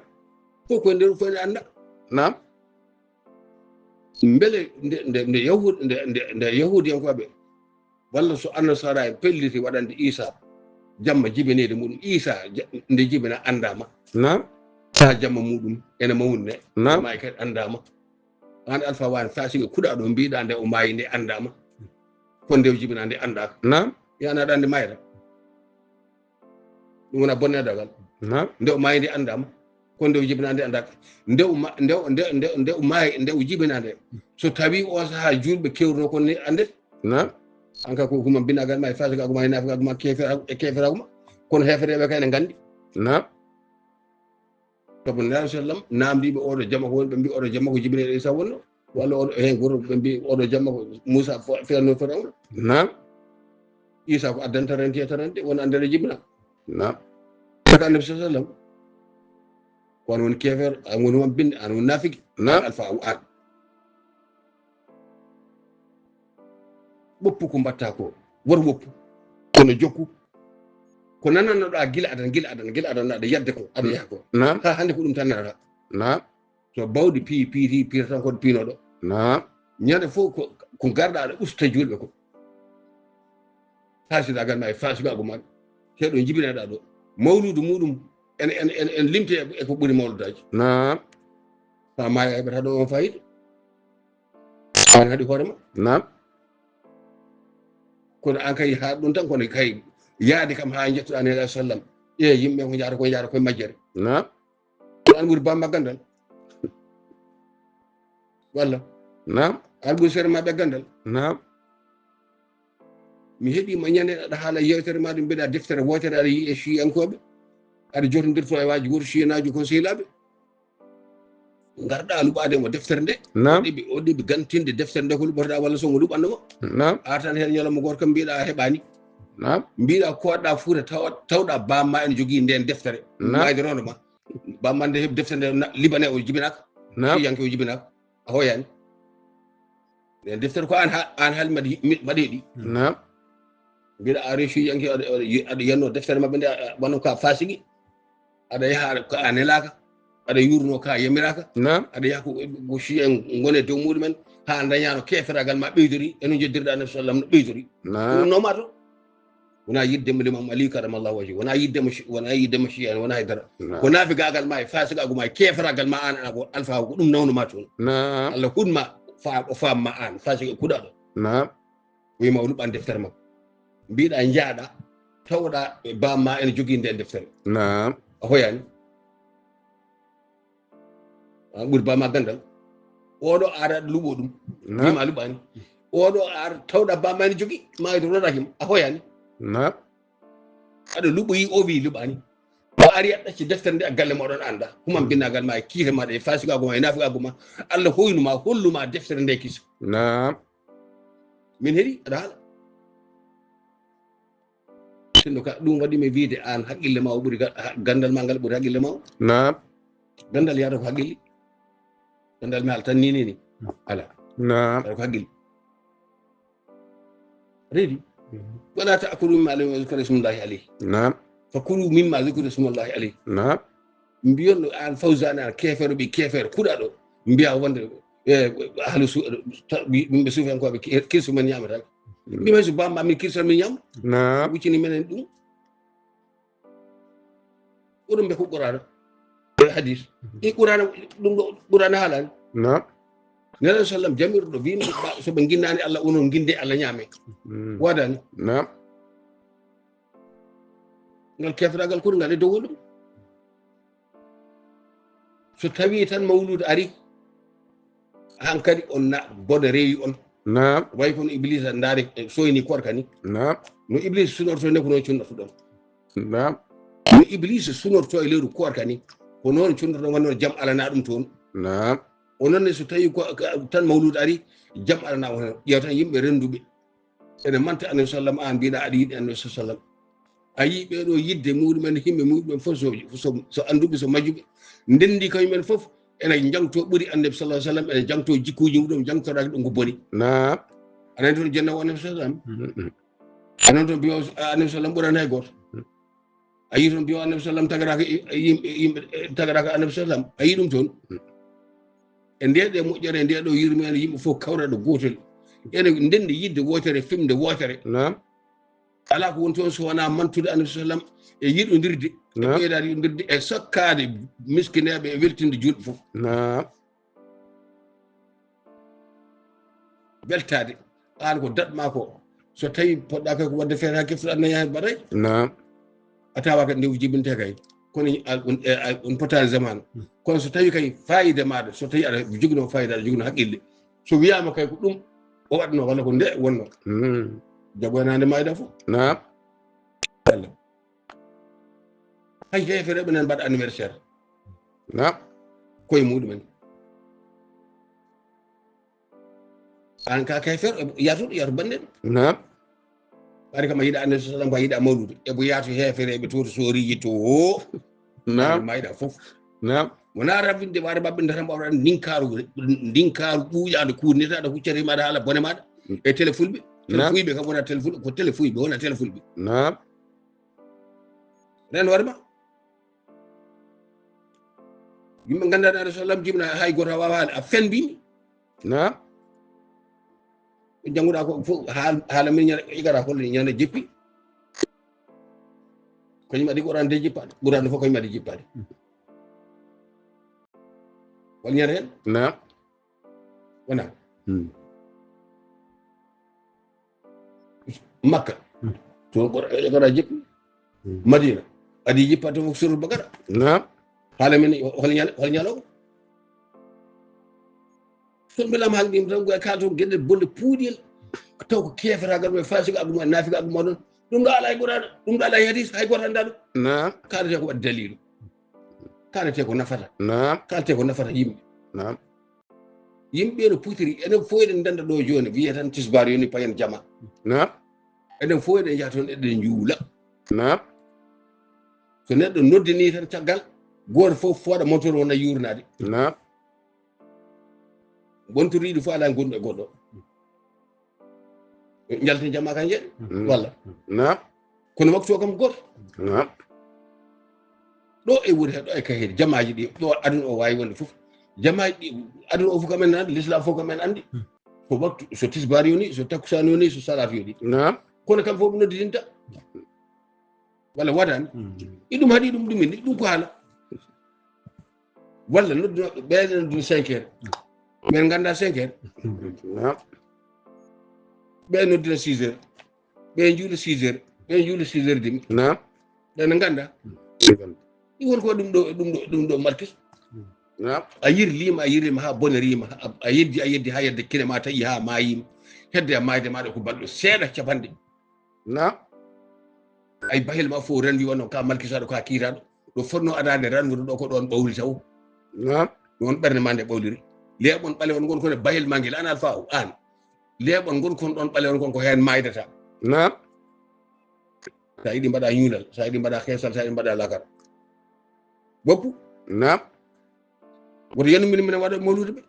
Fof koye nder fof ene anda. Naam. Mbele nde nde nde yahud nde nde nde yahudiyankoɓe walla so annasara en pelliti waɗande isa jamma jibinede muɗum isa ja- nde jibina andama. Naam. Sa jamma muɗum ene mawni ne. Naam. Maayi kadi andama. An alfa wani fasiga kuɗaɗo mbiɗa nde o maayi nde andama. Ko nde o jibina nde andaka. Naam. Yana ɗande mayra. Ɗum wona bonnedagal. Naam. Nde o maayi nde andama. Ko nde o jibina nde andaka. Nde o ma- nde o- nde nde nde o maayi nde o jibina nde. So tawi o saha julɓe kewruno kon ni ande. Naam. Anka ko huma binagal ma e fasiga aguma e nafiga aguma kefera e kefera aguma. Kono hefereɓe kay ne gandi. Naam. Sabu nabi sallam namdiɓe oɗo jamma ko woni ɓe mbi oɗo jamma ko jibine isa wonno. Walla oɗo hen goto ɓe mbi oɗo jamma ko moussa feerno fewrawna. Naam. Isa ko addan tarante tarante won andere jibina. Naam. Saka annabi sa sallam. Ko an woni kefer an woni won binde an woni nafiki. Naam. Alfa an. Ɓoppu ko mbatta ko wor woppu kono jokku. Ko nanannoɗa gila adan gila adan gila adan aɗa yadde ko aɗa yaha ko. Naam. Ha hande ko ɗum tan nanata. Naam. So bawɗi pii piiti piirata ko pinoɗo. Naam. Ñande fof ko ko garɗa aɗa usta julɓe ko. Fasidagal ma e fasidagu ma heɗo jibinaɗa ɗo mawludu muɗum en en en en limte e ko ɓuri mawludaji. Naam. Sa maya heɓata ɗo on fayida. An haɗi hoorema. Naam. Kono an kay ha ɗum tan kono kay yaade kam ha jettuɗa nela sallam e yimɓe ko jaata ko jaata koye majjere. Naam. Ko an ɓuri bamma gandal. Walla Naam. An ɓuri sere ma ɓe gandal. Naam. Mi heɗima ñande aɗa haala yewtere ma ɗum mbiɗa deftere wotere aɗa yiye chiyankoɓe. Aɗa jotondirto e waji goto chiyanaju ko sehilaɓe. Garɗa luɓade mo deftere nde. Naam. Ɗiɓi o ɗiɓi gantinde deftere nde ko luɓotoɗa walla songo luɓanno mo. Naam. Artan hen ñalawma goto kam mbiɗa a heɓani. Naam. Mbiɗa koɗɗa fuuta tawa tawɗa bamma ene jogui nden deftere. Naam. Mayde rondo ma. Bamma nde heɓi deftere nde na- libane o jibinaka. Naam. Chiyanke o jibinaka. A hoyani. Nden deftere ko an ha an hal mbaɗi mbaɗi ɗi. Naam. Mbiɗa ari chiyanke aɗa yenno deftere mabɓe nde wano ka fasigi. Aɗa yaha aɗa- ka a nelaka. Aɗa yurno ka yamiraka. Naam. Aɗa yaha ko ko chiyan gone dow muɗumen ha dañano keferagal ma ɓeydori eno jeddirɗa annabi sallam no ɓeydori. Ɗum Naam. Nomato. Wona yiddemo limam ali karamallahu waji wona yiddemo chi- wona yiddemo chiyan wona haydara. Naam. Ko nafigagal ma e fasigagu ma e keferagal ma an ana ko alfa ko ɗum nawno ma toon. Naam. Allah hunma fa o famma an fasiga kuɗaɗo. Naam. Wima o luɓan deftere makko. Mbiɗa njaaɗa, tawɗa bamma ene jogii nden deftere. Naam. A hoyaani. A ɓuri bamma gandal. Oɗo ara luɓo ɗum. Naam. Wima luɓaani. Oɗo ar tawɗa bamma ene jogii, ma ene ronaki mo. A hoyaani. Naam. Aɗa luɓoyi o wi luɓaani. O ari aɗa ɗacci deftere nde a galle ma oɗon anda. Humam binnagal ma e kiite ma ɗe, fasigaagu ma e nafigaagu ma. Allah hoynu ma, hollu ma deftere nde kiso. Naam. Min heɗi aɗa haala. Sinno ka ɗum waɗi mi wiide aan haqqille ma o ɓuri ga-, ha-, gandal ma ngal ɓuri haqqille ma o. Naam. Gandal yaata ko haqqille. Gandal mi haala tan ni, ni, ni. Ala. Naam. Yaata ko haqqille. Reedi. Mhm. Wala ta'kulu mimma lam yuzkar ismullahi alayhi. Naam. Fakulu mimma zukira ismullahi alayhi. Naam. Mbiyon no aan Fawzani, aan keefeero, ɓe keefeero, kuɗaɗo. Mbiya wonde, eh, ahlu su-, ta-, ɓi-, ɓe suufiyankooɓe ki-, kirsu men ñaamata. Mm. Mbi hay so bamma min kirsu men ñaam. Naam. Wuccini menen ɗum. Oɗon mbiya ko Qur'aana. E hadis. Mhm. Ɗi Qur'aana, ɗum ɗo Qur'aana haalani. Naam. Nelaɗo sallam jamirɗo wi, so ɓe ginnaani Allah, onon ginde Allah ñaame. Mm. Waɗani. Naam. Ngal keeferagal kuri ngal e dow ɗum. So tawi tan mawluud ari, hankadi on na bone rewi on. Naam. Way kono Iblisa ndaari, e, soyni korka ni. Naam. No Iblisa sunorto ne ko noon cunnorto ɗon. Naam. No Iblisa sunorto e lewru korka ni, ko noon cunnorto ɗon, wonno jam alana ɗum toon. Naam. Onon ne so tawi ko, ka, tan mawluud ari, jam alana on. Ƴeew tan yimɓe rennduɓe. Ene manta Annabi sallam, aan mbiɗa aɗa yiɗi Annabi sallam. A yii ɓee ɗo yidde muɗumen, himɓe muɗumen fof so, so, so annduɓe, so majjuɓe. Ndenndi kañumen fof ene jangto ɓuri Annabi sallallahu alaihi wasallam, ene jangto jikkuuji muɗum, jangtoraaki ɗum ko boni. Naam. Aɗa anndi toon jennawo Annabi sallam? Mm-mm. Aɗa anndi toon mbiyo Annabi sallam ɓurani hay gooto? Mm. A yii toon mbiyo Annabi sallam tagaraka i-, yimɓe, yimɓe, eh, tagaraka Annabi sallam? A yii ɗum toon? Mm. E nde ɗe moƴƴere, nde ɗo yurmeende, yimɓe fof kawra ɗo gootel. Ene ndenndi yidde wootere, fimde wootere. Naam. Alaa ko woni toon so wonaa mantude Annabi sallam e yiɗondirde, e Naam. ɓeydaade yiɗondirde, e sokkaade miskineeɓe, e weltinde juulɓe fof. Naam. Weltaade. Aan ko daɗ maa ko. So tawi poɗɗa kay ko waɗde feere haa keftuɗa annayaa heen baɗay. Naam. A tawa kadi nde ko jibintee kay. Kono a, on, e, a, on potaani zaman. Hmm. Kono so tawi kay fayida maaɗa, so tawi aɗa joginoo fayida, aɗa joginoo haqqille. So wiyaama kay ko ɗum o waɗno walla ko nde wonno. Hmm. Jagoynaande mayda fof. Naam. Walla. Hay heefereɓe nan mbaɗa anniversaire. Naam. Koye muɗumen. An ka kay fer, yaatu, yaatu bande. Naam. Ɓaade kam a yiɗa Annabi sallam, a yiɗa mawludu. E bo yaatu heefereɓe to, to sooriji to. Naam. Mayɗa fof. Naam. Wona rabbinde waɗa maɓɓe ndata mbaɗa ndinkaaru, ndinkaaru ɓuuƴaande kuurnitaɗo huccere maɗa haala bone maɗa. Mm. E télé fulɓe. Télé Naam. Fulɓe kam wona télé fulɓe, ko télé fulɓe, wona télé fulɓe. Naam. Ren hoore ma. Yimɓe nganndaa Annabi sallam jibna hay gooto a waawa haala, a fen mbimi. Naam. Ko jannguɗaa ko fof haal-, haala min ñande, igara holle ñande jippi. Ko yimɓe adi Qur'an de jippaade. Qur'an fof ko yimɓe adi jippaade. Wal ñande heen? Naam. Wona. Hmm. Makka. Hmm. Toon ko, e, ko jippi. Hmm. Madina. Adi jippa toon ko suratul Baqara. Naam. Haala men, hol ñal-, hol ñalawma? Toon mbiɗa lam haalde ɗum tan, ko e kala toon geɗe bonɗe puuɗiyel. Taw ko keeferaagal ma, fasikaagu ma, naafigaagu ma ɗon. Ɗum ɗo alaa e Qur'an, ɗum ɗo alaa e hadis, hay gooto anndaa ɗum. Naam. Kaaletee ko waɗi daliilu. Kaaletee ko nafata. Naam. Kaaletee ko nafata yimɓe. Naam. Yimɓe no potiri, enen fof eɗen ndenda ɗo jooni, wiye tan tisbaar yoni payen jama. Naam. Enen fof eɗen njaha toon, eɗen njuula. Naam. So neɗɗo noddini tan caggal, gooto fof fooɗa montor wona yuurnaade. Naam. Montoriiɗo fof alaa ngonɗo e goɗɗo. Njalten jama kan jeeɗe. Mm. Walla. Naam. Kono waktu o kam gooto. Naam. Ɗo e woni ɗo e kay jamaaji ɗi, ɗo aduna o waawi wonde fof. Jamaaji ɗi, aduna o fof kam en anndi, l'islam fof kam en anndi. Hmm. Ko waktu, so tisbaar yoni, so takkusaan yoni, so salaat yoni. Naam. Kono kam fof ɓe noddidinta. Walla waɗaani? Hmm. Iɗum haɗi ɗum, ɗum inni, ɗum ko haala. Walla noddu, ɓe noddina cinq heures. Men ngannda cinq heures. Naam. Ɓe noddina six heures. ɓe juuli six heures, ɓe juuli six heures demi. Naam. Ɗen ngannda. Ɗi won ko ɗum ɗo, ɗum ɗo, ɗum ɗo markis. Naam. A yirliima, a yirliima haa boniriima, a, a yeddi, a yeddi haa yedde kine ma taƴi haa maayiima. Hedde a maayde maaɗa ko balɗe seeɗa, capanɗe. Naam. Ay bahil ma fof renwi wonno ka malkisaɗo, ka kiitaɗo. Ɗo fotno adaade ranwude ɗo ko ɗoon ɓawli taw. Naam. Ɗoon ɓernde ma nde ɓawliri. Leeɓon ɓale on ngon kono bahil ma ngel an alfa o an. Leeɓon ngon kon ɗoon ɓale on kon ko heen maaydata. Naam. Sa yiɗi mbaɗa ñuulal, sa yiɗi mbaɗa xeesal, sa yiɗi mbaɗa lakar. Woppu. Naam. Woto yennu min minen waɗa mawlude ɓe.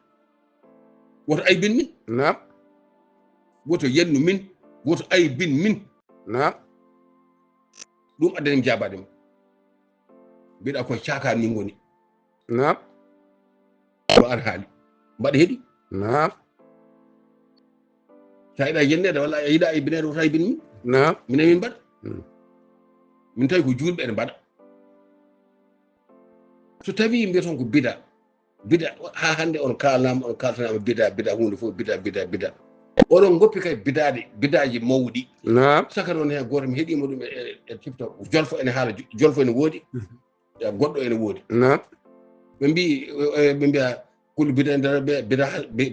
Woto aybin min. Naam. Woto yennu min. Woto aybin min. Naam. Ɗum addani mi jaabaade ma. Mbiɗa ko caakaan min ngoni. Naam. Ko an haali. Mbaɗa heɗi. Naam. Sa yiɗa yenneede walla a yiɗa aybineede, woto aybin min. Naam. Minen min mbaɗa. Mm. Min tawi ko juulɓe ene mbaɗa. So tawi mbiyaton ko bida, bida, haa hannde on kaalnaama, on kaaltanaama bida, bida, huunde fof bida, bida, bida. Oɗon ngoppi kay bidaade, bidaaji mawɗi. Naam. Saka noon heen gooto mi heɗiima ɗum e, e, e TikTok. Jolfo ene haala, Jolfo ene woodi. Ya goɗɗo ene woodi. Naam. Ɓe mbi, e, ɓe mbiya, kullu bida ene dara, ɓe bida,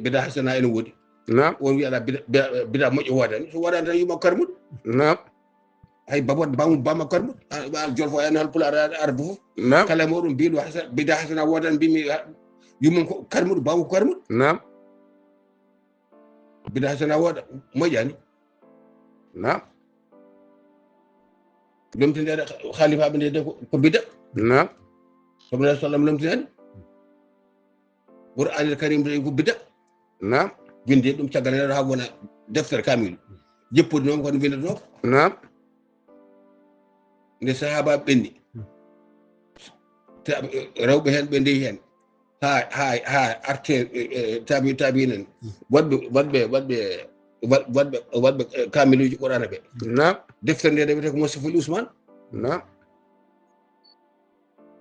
bida hasana ene woodi. Naam. On wiya ala bida, bida, bida moƴƴo woodani. So woodani tan yuma karmuɗo. Naam. Hay babot bamu bama karmuɗo. A, a, Jolfo en hal pulaar ar, ar bufo. Naam. Kala mo ɗum biɗo hasa, bida hasana woodani mbimi, a, yumum ko karmuɗo, bamu ko karmuɗo. Naam. Bida hasana wooda, moƴƴani. Naam. Lomtindeɗe khalifa ɓe nde ko, ko bida. Naam. Sallallahu alaihi wasallam lomtinani. Qur'anil Karim tawi ko bida. Naam. Winde ɗum caggal hen haa wona deftere kamil. Jippude noon kono windatnoo. Naam. Nde sahaba ɓenni. Ta-, rewɓe hen ɓe ndewi hen. Ha, ha, ha arte, e, e, tabi, tabi nen. Waɗɓe, waɗɓe, waɗɓe, waɗ-, waɗɓe, waɗɓe, e, kamiluji Qur'ana ɓe. Naam. Deftere nde wiyete ko Mustaful Usman. Naam.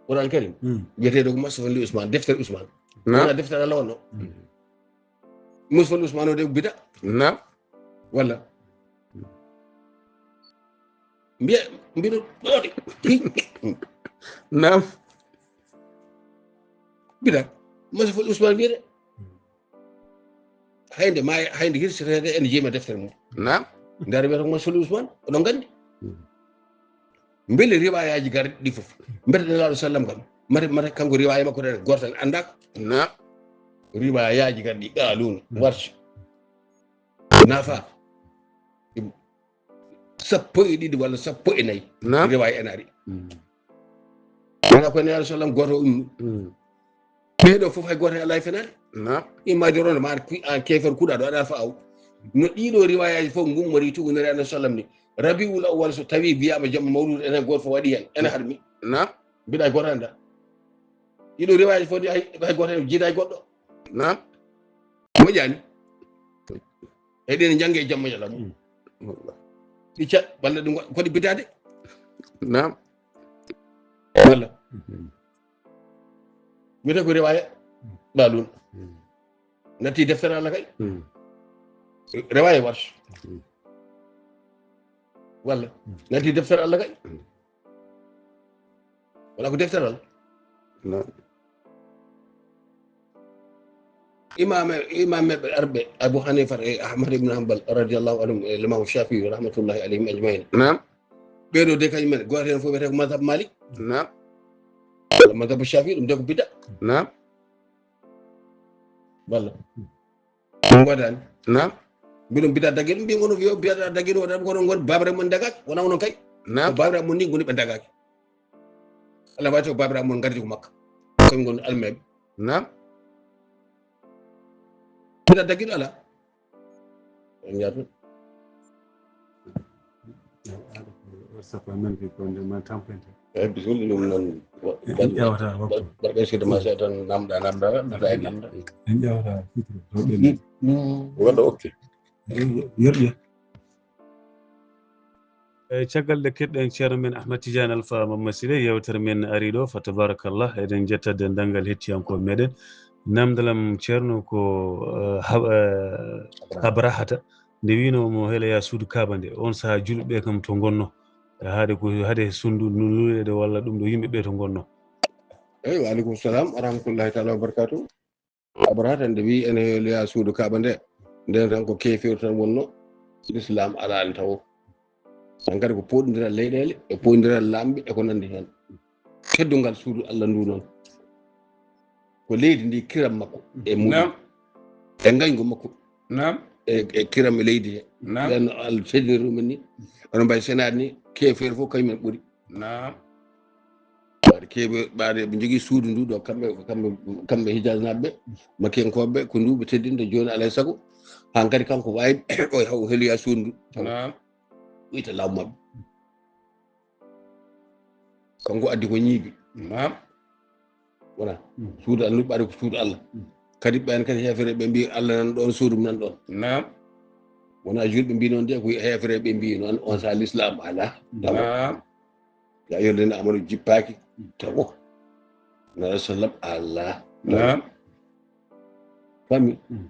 Qur'an Karim. Mm. Wiyeteeɗo ko Mustaful Usman, deftere Usman. Naam. Wona deftere Allah wonno. Mustaful Usman o de bida. Naam. Walla. Mbiya, mbiɗo ɗoɗe. Naam. Bida. Mustaful Usman wiyete. Haynde ma, haynde hirsireede ene jeema deftere mum. Naam. Ndar wiyata ko Mustaful Usman, oɗon nganndi. Mm. Mbele riwayaji garɗi ɗi fof. Mbete Nelaaɗo sallam kam. Mate, mate kanko riwaya makko tan gooto tan anndaaka. Naam. Riwayaji garɗi Qaalun, Warsh. Nafa. Sappo e ɗiɗi walla sappo e nayi. Naam. Riwaya en ari. Mm. Wona ko Nelaaɗo sallam gooto o ummi. Mm. Ɓeeɗo fof hay gooto hen alaa e fenaade. Naam. Immaade ronde ma an ku-, an keefer kuuɗaɗo aɗa alfa aw. No ɗiɗo riwayaji fof ngummori tugunori Annabi sallam ni. Rabiul awwal so tawi wiyama jamma mawludu enen gooto fof waɗi hen. Ene harmi. Naam. Mbiɗa hay gooto annda. Ɗiɗo riwayaji fof ɗi hay, hay gooto hen jiida e goɗɗo. Naam. Moƴƴani. Eɗen jannge e jamma yalla mum. Ɗi ca-, walla ɗum wa-, ko ɗi bidade. Naam. Walla. Wiyete ko riwaya Qaalun. Natti deftere Allah kay. Riwaya Warsh. Walla. Natti deftere Allah kay. Wala ko deftere Allah. Naam. Imam, imam meɓɓe arɓe, Abu Hanifa e Ahmad ibn Hanbal radiyallahu anhum e Imam Shafi'i rahmatullahi alayhim ajmain. Naam. Ɓeeɗo de kañum men, gooto heen fof wiyete ko mazhab Malik. Naam. Walla mazhab Shafi'i, ɗum de ko bidda. Naam. Walla. Ɗum waɗaani. Naam. Mbiɗon bidda dagge ɗum, mbiɗon bidda dagge ɗum, waɗaani kono ngon babiraɓe mon dagaaki, wona onon kay. Ko Naam. Babiraɓe mon ni ngoni ɓe dagaaki. Allah wawi taw babiraɓe mon ngardi ko makka. Koye ngon almeɓe. Naam. Bidda dagge ɗum ala. On njaatu. Sappo e nanti ko nde ma tampente. Eyi, bisimilla ɗum noon. En ƴeewata waktu. Mbaɗa ɓeysude ma seeɗa tan, namda, namda, namda, namda. En ƴeewata fitiri. Ɗo ɓenni. Wonde ok. Yerƴe. E caggal nde keɗɗen ceerno men Ahmad Tidiane Alpha Mamma Sile, yewtere men ari ɗo, fa tabarakallah, eɗen jetta denndangal hettiyankooɓe meɗen. Namdalam ceerno ko, eh, hab-, eh, Abrahata. Nde wiino mo hela ya suudu Kaaba nde, on saha julɓe ɓe kam to ngonno. E haade ko, haade suudu ndu luureede walla ɗum ɗo yimɓe ɓe to ngonno. Eyi, wa aleykum salam wa rahmatullahi taala wa barakatuh. Abrahata nde wi ene hela ya suudu Kaaba nde, nden tan ko keefeeru tan wonno, Lislaam alaa en tawo. Tan kadi ko pooɗondiral leyɗeele, e pooɗondiral laamɓe, e ko nanndi heen. Teddungal suudu Allah ndu noon, ko leydi ndi kiram makko e muɗum. Naam. E ngañgu makko. Naam. E, e kiram e leydi he. Naam. Ɓen Allah teddiniri ɗumen ni. Ono mbayi senaade ni, keefeer fof kañumen ɓuri. Naam. Ɓaade keeɓe, ɓaade ɓe njogii suudu ndu ɗo, kamɓe, kamɓe, kamɓe Hijaz naaɓe, Makkiyankooɓe, ko ndu ɓe teddinta jooni alaa e sago. Haa kadi kanko waawi o yaha o heloya suudu ndu. Naam. Wiyta laamu maɓɓe. Kanko addi ko ñiibi. Naam. Wona. Mm. Suudu Allah, ɓaade ko suudu Allah. Mm. Kadi ɓeen kadi heefere ɓe mbi Allah nan ɗoon, suudu mum nan ɗoon. Naam. Wona julɓe mbi noon de, ko heefere ɓe mbi noon, on sa l'islam alaa. Naam. Ya ayyuha alladhina amanu jippaaki tago. Nabi sallam alaa. Naam. Fami? Mm.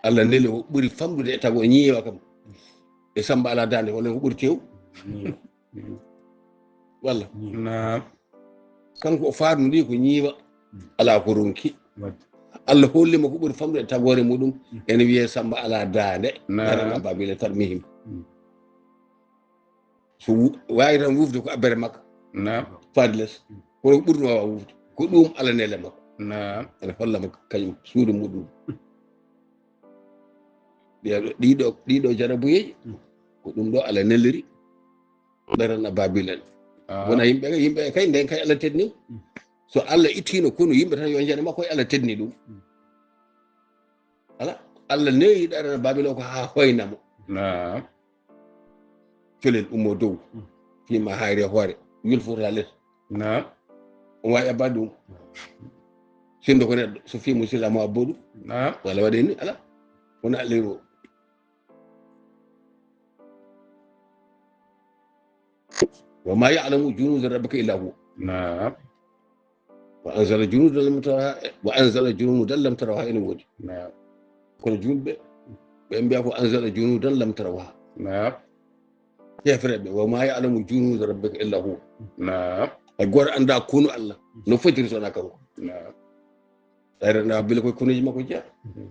Allah neli ko ɓuri famɗude e tago ñiiwa kam. E Samba alaa daande, walla ko ɓuri tew? Mm. Mm. Walla? Mm. Naam. Kanko o faarnori ko ñiiwa, mm, alaa ko ronki. Wadde. Allah holli mo ko ɓuri famɗude e tagoore muɗum, mm, ene wiyee Samba alaa daande. Naam. Naam, Babila tarmihim. Mm. So wu-, waawi tan wufde ko abbere makko. Naam. Faade les. Kono ko ɓurno waawa wufde. Ko ɗum Allah nele makko. Naam. Ene holla makko kañum suudu muɗum. Ɗiɗo, ɗiɗo, ɗiɗo jarabuyeeji, ko ɗum ɗo Allah neliri. Ɓeran a Babilon. Ah. Wona yimɓe, yimɓe kay nden kay Allah tedni. So Allah ittino kunu yimɓe tan yo jane makko Allah tedni ɗum. Ala, Allah neyi ɗaran a Babilon ko haa hoyna mo. Naam. Colel ummo dow. Mm. Fima hayre hoore. Yulfota les. Naam. On waawi abbaade ɗum. Sinno ko neɗɗo, so fii mo sila mo abbo ɗum. Naam. Walla waɗe ni, ala. Wona Allah o. Wa ma ya'lamu junuda rabbika illa huwa. Naam. Wa anzala junudan lam tarawha, wa anzala junudan lam tarawha ene woodi. Naam. Kono julɓe, ɓe mbiya ko anzala junudan lam tarawha. Naam. Heefereɓe, wa ma ya'lamu junuda rabbika illa huwa. Naam. Hay gooto annda konu Allah, no fotiri so wona kanko. Naam. Ɓayre na bile koye konuuji makko jeya. Mhm.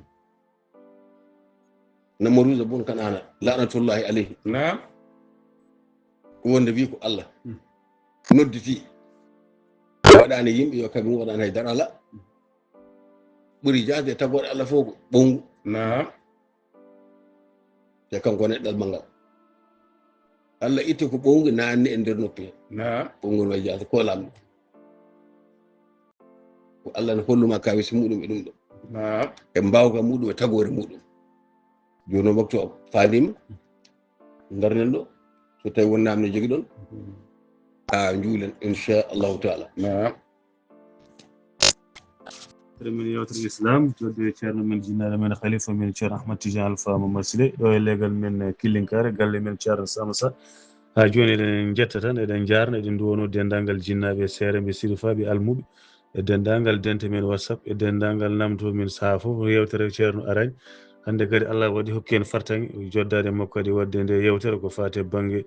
Namaruuza bun Kanaana, laanatullaahi alayhi. Naam. Ko wonde wi ko Allah. Hmm. Nodditi. Waɗaani yimɓe yo kaɓe mum, waɗaani hay dara ala. Ɓuri jaasde e tagoore Allah fof ko ɓowngu. Naam. Te kanko neɗɗal manngal. Allah itti ko ɓowngu naanni e nder noppi he. Naam. Ɓowngu no wayi jaasde ko lamɗo. Ko Allah no holluma kawisi muɗum e ɗum ɗo. Naam. E mbaawka muɗum e tagoore muɗum. Jooni o waktu o faandiima. Ngarnen ɗo. So tawi won naamne jogiɗon. A njuulen, inchallahu taala. Naam. Min yewtere Islam, jodde e ceerno men, jinnaɗo men, khalifa men, ceerno Ahmad Tidiane Alpha Mamadou Sile, ɗo e legal men, eh, Killinkare, galle men, ceerno Samasa. Haa jooni eɗen njetta tan, eɗen njaarna, eɗen nduwono denndaangal jinnaaɓe, seereeɓe, sirifaaɓe, almuɓe, e denndaangal dente men WhatsApp, e denndaangal namdo men sahaa fof, yewtere ceerno araani. Hannde kadi Allah waɗi hokki en fartaŋŋe, joddaade makko kadi waɗde nde yewtere ko faati e bannge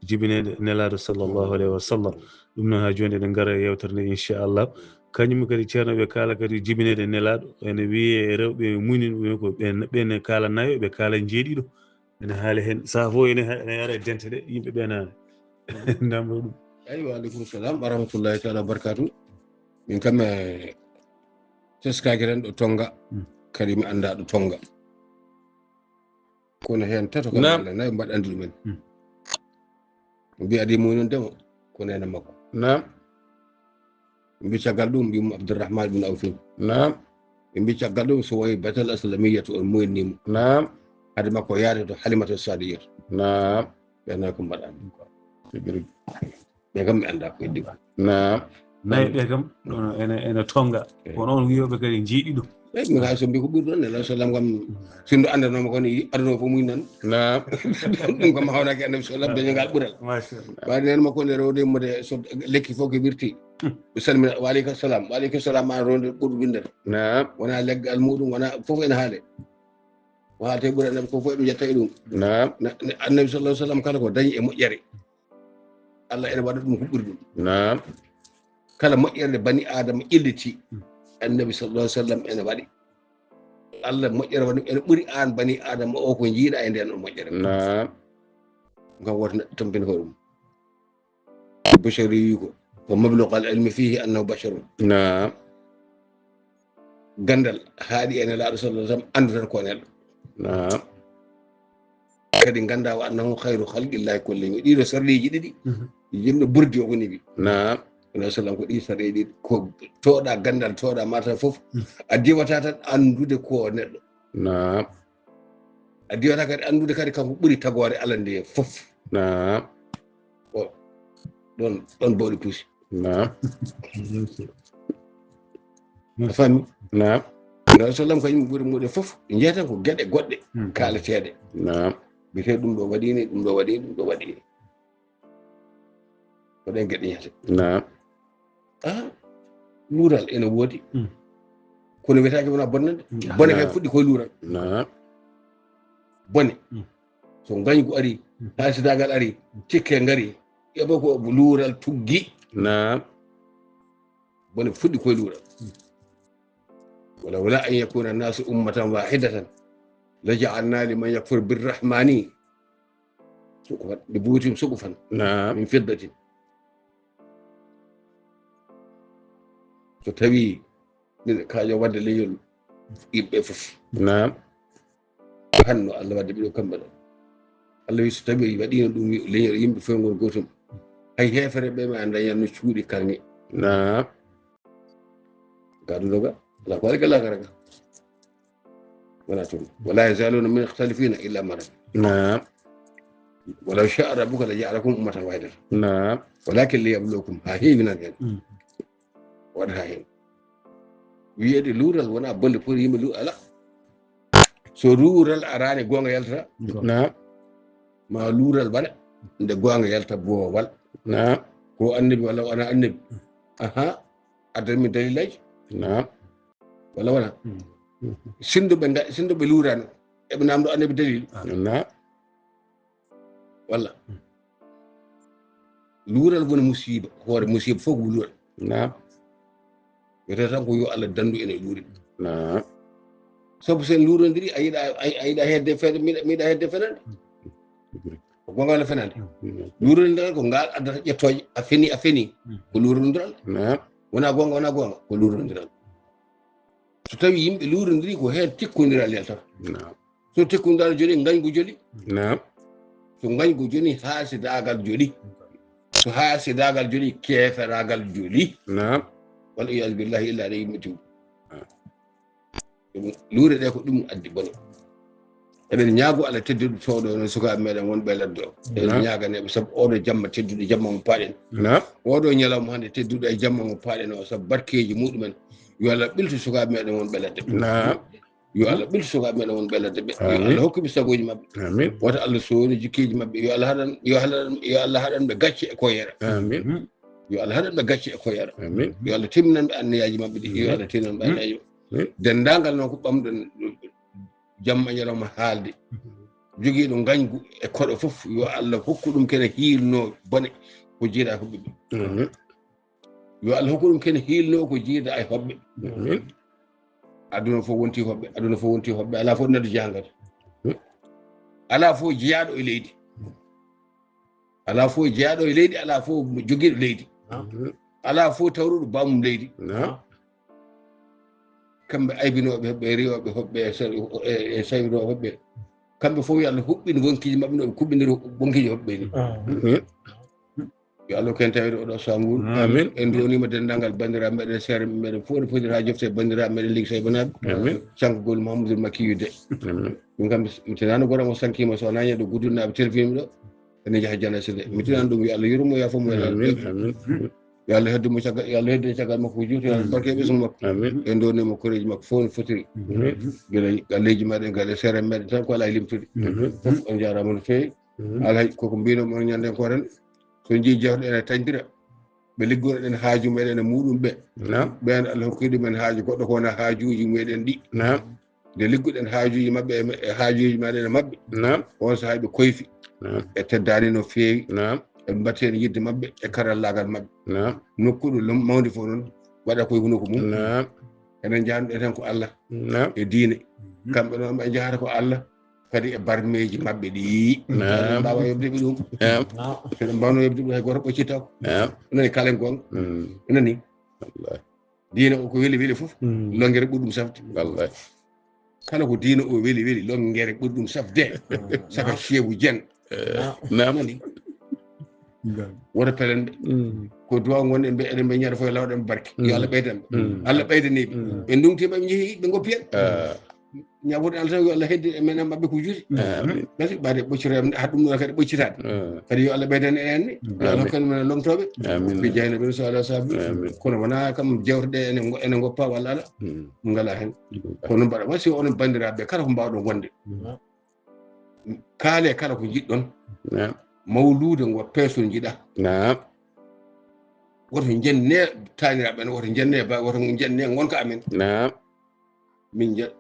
jibineede Nelaaɗo sallallahu alayhi wa sallam. Ɗum noon haa jooni eɗen ngara e yewtere nde, inchallah. Kañum kadi ceerno ɓe kaala kadi jibineede Nelaaɗo, ene wiyee rewɓe muñin, ɓe ko ɓe, ɓe ne kaala nayo, ɓe kaala njeeɗiɗo. Ene haali heen, sahaa fof ene ha-, ene yara e dente ɗe, yimɓe ɓe na ndamro ɗum. Eyi, wa aleykum salam wa rahmatullahi taala wa barakatuh. Min kam, eh, teskaaki tan ɗo Tonga, hmm, kadi mi annda ɗo Tonga. Kono heen tato kam, naam, Allah nayo mbaɗa anndi ɗumen. Hmm. Mbiya adi mum noon demo, ko neene makko. Naam. Mbi caggal ɗum, mbi mo Abdourahmane bin Awfin. Naam. Mbi caggal ɗum, so wayi Batal Aslamiyya to on muynni mo. Naam. Hade makko yaade to Halimatu Sadiya. Naam. Ɓe na ko mbaɗa anndi ko. Ɓe kam mi annda ko heddi ko. Naam. Nayi ɓe kam, ɗono ene, ene Tonga. Eh. Kono on wiyoɓe kadi njiiɗi ɗum. Eyi, mi kaa so mbi ko ɓuri ɗon, Nelaaɗo sallam kam, sinno anndanoma kono yi-, aduna fof mum nan. Naam. Ɗum kam hawnaaki Annabi sallam, daña ngal ɓural. Machallah. Waɗi neen makko nde rewde yummude so lekki fof ko wirti. Hmm. Mi salmina, wa aleykum salam, wa aleykum salam, ma ronde ɓurɗo windere. Naam. Wona leggal muɗum, wona fof ene haale. Ko haalta e ɓuri annabi ko fof, eɓe jetta e ɗum. Naam. Na- na- Annabi sallallahu alaihi wasallam kala ko dañi e moƴƴere, Allah ene waɗa ɗum ko ɓuri ɗum. Naam. Kala moƴƴere nde bani Adama ƴelliti, Annabi sallallahu alaihi wasallam ene waɗi. Allah moƴƴere waɗi ene ɓuri aan bani Adama o ko njiiɗa e nden on moƴƴere. Naam. Ngam woto neɗɗo tampin hoore mum. Bashari ko, wa mablagh al ilmi fihi annahu basharun. Naam. Gandal haaɗi e Nelaaɗo sallallahu alaihi wasallam, andu tan ko neɗɗo. Naam. Kadi ganda wa annahu khayru khalqillahi kullihim. Ɗiɗo sarɗiiji ɗiɗi, Mhm. Yimɓe burdi o woni bi. Naam. Annabi sallam ko ɗi sarɗiiji ɗiɗi, ko tooɗa gandal, tooɗa mata fof. Mhm. A diwata tan andude ko neɗɗo. Naam. A diwata kadi andude kadi kanko ɓuri tagoore Allah nde fof. Naam. O, ɗon, ɗon bawɗi puusi. Naam. A faami? Naam. Annabi sallam ko yimɓe ɓuri muɗe fof, jeetan ko geɗe goɗɗe, Hmm. kaalateeɗe. Naam. Mbiyete ɗum ɗo waɗi ni, ɗum ɗo waɗi ni, ɗum ɗo waɗi ni. Ko ɗen geɗe jeetan. Naam. Ah, luural ene woodi. Hmm. Kono wiyetaake wona bonnande. Hmm. Bone kay Naam. fuɗɗi koye luural. Naam. Bone. Hmm. So ngañgu ari, Hmm. haasidaagal ari, tikke ngari, eɓe ko luural tuggi. Naam. Bone fuɗɗi koye luural. Hmm. ولولا أن يكون الناس أمة واحدة لجعلنا لمن يكفر بالرحمن سقفا لبيوتهم سقفا Naam. من فضة. So tawi min kaajo wadde leñol yimɓe fof. Naam. Hanno Allah wadde ɓiɗo kamɓe ɗo. Allah wi so tawi waɗino ɗum leñol yimɓe fof ngol gotum. Hay heefere ɓe ma dañanno cuuɗi karŋe. Naam. Gaɗuɗo ga, ala ko waɗi ga lakara ga. Wala toon. ولا يزالون مختلفين إلا من رحم. Naam. ولو شاء ربك لجعلكم أمة واحدة. Naam. ولكن ليبلوكم, haa heewi nan heen. Mm. Waɗata heen. Wiyeede luural wona bonde pour yimɓe lu-, ala. So luural araani, goonga yaltata. Naam. Ma luural waɗa, nde goonga yalta boowal. Naam. Ko annabi walla wona annabi. Aha. Addan min dalilaji. Naam. Walla wona? Mm. Sinndo ɓe nga-, sinndo ɓe luurano, eɓe namdo annabi dalil. Naam. Walla? Mm. Luural woni musiba, hoore musiba fof ko luural. Naam. Wiyete tan ko yo Allah dandu en e luure. Naam. Sabu sen luurondiri, a yiɗa, a, a yiɗa hedde fe-, miɗa, miɗa hedde fenande. Mm. Ko goonga walla fenande? Mm. Luurondiral ko ngal addata ƴettooje, a feni, a feni. Mm. Ko luurondiral. Naam. Wona goonga, wona goonga, ko luurondiral. So tawi yimɓe luurondiri ko heen tikkondiral yaltata. Naam. So tikkondiral joli, ngañgu joli. Naam. So ngañgu joli, haasidaagal joli. So haasidaagal joli, keeferaagal joli. Naam. Wal iyaazu billahi, illa aɗa yimɓe tiw. Naam. Ɗum, luure ɗe ko ɗum addi bone. Eɗen ñaago Allah tedduɗo tooɗo no sukaaɓe meɗen wonɓe ladde o. Eɗen Naam. ñaaganeɓe sabu oɗo jamma tedduɗo jamma mo paaɗen. Naam. Oɗo ñalawma hannde tedduɗo e jamma mo paaɗen o sabu barkeeji muɗumen. Yo Allah ɓiltu sukaaɓe meɗen wonɓe ladde ɓe. Naam. Yo Allah ɓiltu sukaaɓe meɗen wonɓe ladde ɓe. Yo Amiin. Allah hokku ɓe sagooji maɓɓe. Amiin. Wota Allah sooru jikkeeji maɓɓe. Yo Allah haɗan, yo Allah haɗan, yo Allah haɗan ɓe gacce e koyeera. Amiin. Yo Allah haɗan ɓe gacce e koyeera. Amiin. Yo Allah timminan ɓe anniyaaji maɓɓe ɗi. Yo Amiin. Allah timminan ɓe anniyaaji maɓɓe. Amiin. Denndaangal noon ko ɓamɗo jamma ñalawma haalde. Jogiiɗo ngañgu e koɗo fof, yo Allah hokku ɗum kene hiilno bone ko jiiɗa ko ɓiɓɓe. Amiin. Yo Allah hokku ɗum kene hiilno ko jiiɗa e hoɓɓe. Amiin. Aduna fof wonti hoɓɓe, aduna fof wonti hoɓɓe, alaa fof neɗɗo jahangata. Amiin. Alaa fof jeyaaɗo e leydi. Alaa fof jeyaaɗo e leydi, alaa fof jogiiɗo leydi. Naam. Alaa fof tawruɗo bammum leydi. Naam. Kamɓe aybinooɓe hoɓɓe, rewooɓe hoɓɓe, e sa-, e, e saybinooɓe hoɓɓe. Kamɓe fof yo Allah huɓɓin wonkiiji maɓɓe no ɓe kuɓɓiniri wonkiiji hoɓɓe ni. Amiin. Yo Allah ken tawede oɗo sangul. Amiin. En donima denndaangal banndiraaɓe meɗen, seere meɗen fof no foti haa jofte banndiraaɓe meɗen Ligi Saybanaaɓe. Amiin. Sankugol Mouhamadoul Macky Yude. Amiin. Ɗum kam mi tinano goto mo sankima so wona ñande guddunaaɓe telfimi ɗo. Ene njaha jana sede. Mi tinano ɗum yo Allah yurmo yaafo mo. Amiin, amiin. Yo Allah heddu mo caggal, yo Allah heddu caggal makko ko juuti, yo Allah barke ɓesngu makko. Amiin. En donima koreeji makko fof no fotiri. Amiin. Gila galleeji meɗen, gale seere meɗen tan ko alaa e limtude. Amiin. Fof on njaaraama no feewi. Amiin. Alhaji koko mbino mon ñanden ko tan. So njii jawɗe ene tañdira. Ɓe liggoro ɗen haaju meɗen e muɗum ɓe. Naam. Ɓen Allah hokki ɗumen haaju goɗɗo ko wona haajuuji meɗen ɗi. Naam. Nde ligguɗen haajuuji maɓɓe e haajuuji meɗen e maɓɓe, on sahaa ɓe koyfi e teddaani no feewi. Eɓe mbaɗti heen yiɗde maɓɓe e karallaagal maɓɓe. Nokkuɗo mawndi fof noon waɗa koye hunuko mum. Enen njahanɗen heen ko Allah e diine. Kamɓe noon ɓe njahata ko Allah kadi e barmeeji maɓɓe ɗi. Mbaawa yobde ɓe ɗum. Soɗo mbawno yobde ɓe hay gooto ɓoccitako. Nani kalen goonga. Nani. Diine o ko weli weli fof, longere ɓuri ɗum safde. Kala ko diine o weli weli, longere ɓuri ɗum safde. Saka ceebu jen. Nani. Woto pelen ɓe. Ko duwa ngonɗen ɓe, eɗen ɓe ñaata fof e lawɗen barke. Yo Allah ɓeydan ɓe. Allah ɓeydani ɓe. Ɓe ndungti maɓe njehi ɓe ngoppi en. Ñaawoɗen Allah tan yo Allah heddi e men e maɓɓe ko juuti. Amin. Merci ɓaade ɓoccitoya haɗa ɗum ɗon kadi ɓoccitaade. Kadi yo Allah ɓeydan en ni. Yo Allah hokkan men lomtooɓe. Amin. Ɓe jeyna ɓe so Allah saabi. Kono wona kam jewteɗe ene ngo- ene ngoppa walla ala. Ngala heen. Kono mbaɗa wasi onon banndiraaɓe kala ko mbaawɗon wonde. Kaale kala ko njiɗɗon. Mawluude ngo peeso njiɗa. Woto njenne taaniraaɓe men, woto njenne ba woto njenne ngonka amen. Min nje-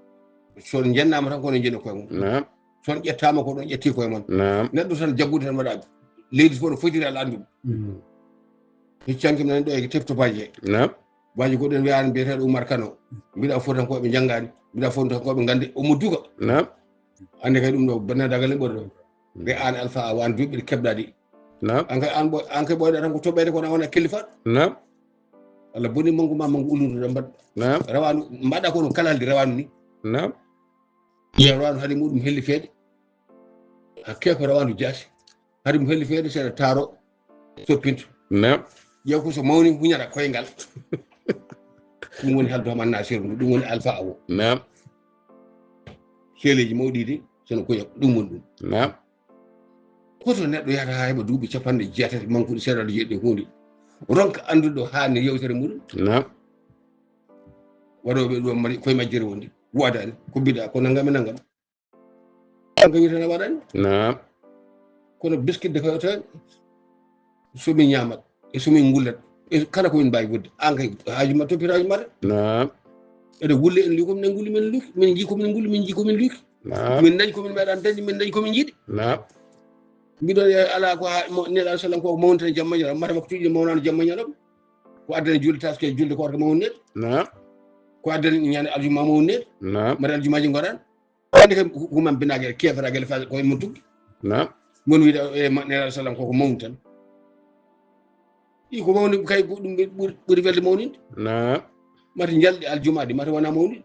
so on njennaama tan ko onon njenni koye mon. So on ƴettaama ko ɗon ƴetti koye mon. Neɗɗo tan jaggude tan waɗa leydi fof no fotiri ala annduɓe. Heccanke men ɗo e teftopaji he. Waaji goɗɗo en wiyaani biyeteeɗo Umar Kano. Mbiɗa fotankooɓe njanngaani. Mbiɗa fotankooɓe nganndi omo duga. Annde kay ɗum ɗo bannadagal ne ɓuri ɗo. Ɓe aan Alfa a waan duuɓi ɗi keɓɗa ɗi. An kay an ɓoy an kay ɓoyɗa tan ko toɓɓeede kono a wona kellifaɗo. Allah boni mangu ma mangu uludu ɗo mbaɗ. Rawandu mbaɗa ko no kala haldi rawandu ni. Iya rawandu haɗi muɗum helli feede. Hakke ko rawandu jaasi. Haɗi mo helli feede seeɗa taaro soppinto. Ƴeew ko so mawni huñata koyngal. Ɗum woni haldu haman nasiru ndu ɗum woni alfa awo. Keeleeji mawɗi de sono koya ɗum woni ɗum. Hoto neɗɗo yahata haa heɓa duuɓi capanɗe jeetati mankuɗi seeɗa aɗa jeeɗi hunde. Ronka annduɗo haani yewtere muɗum. Waɗooɓe ɗum mari koye majjere wonde. Waɗaani ko mbiɗa ko nanngam e nanngam. Kanko wiyata ne waɗani. Kono biskit de koyota somin ñamat e somin ngullat e kala ko min mbawi wudde an kay haaju ma toppitaaji mata. Eɗe wulle en liu ko minen ngulli min luki min jii ko min ngulli min jii ko min luki. Min dañi ko min meeɗan dañi min dañi ko min jiiɗi. Mbiɗon e ala ko ha neɗa sallam ko mawnitene jamma ñalawma mata makko cuuɗi mawnano jamma ñalawma. Ko addana julde taske julde ko warta mawnede. Ko addana ñande aljuma mawnede. Mata aljumaji ngoɗan. Hannde kam human binagel kefragel fa koye mum tuggi. Mon wiide e neɗa sallam koko mawni tan. Ɗi ko mawni kay ko ɗum ɓuri welde mawninde. Mata jalɗi aljumaɗi mata wona mawni.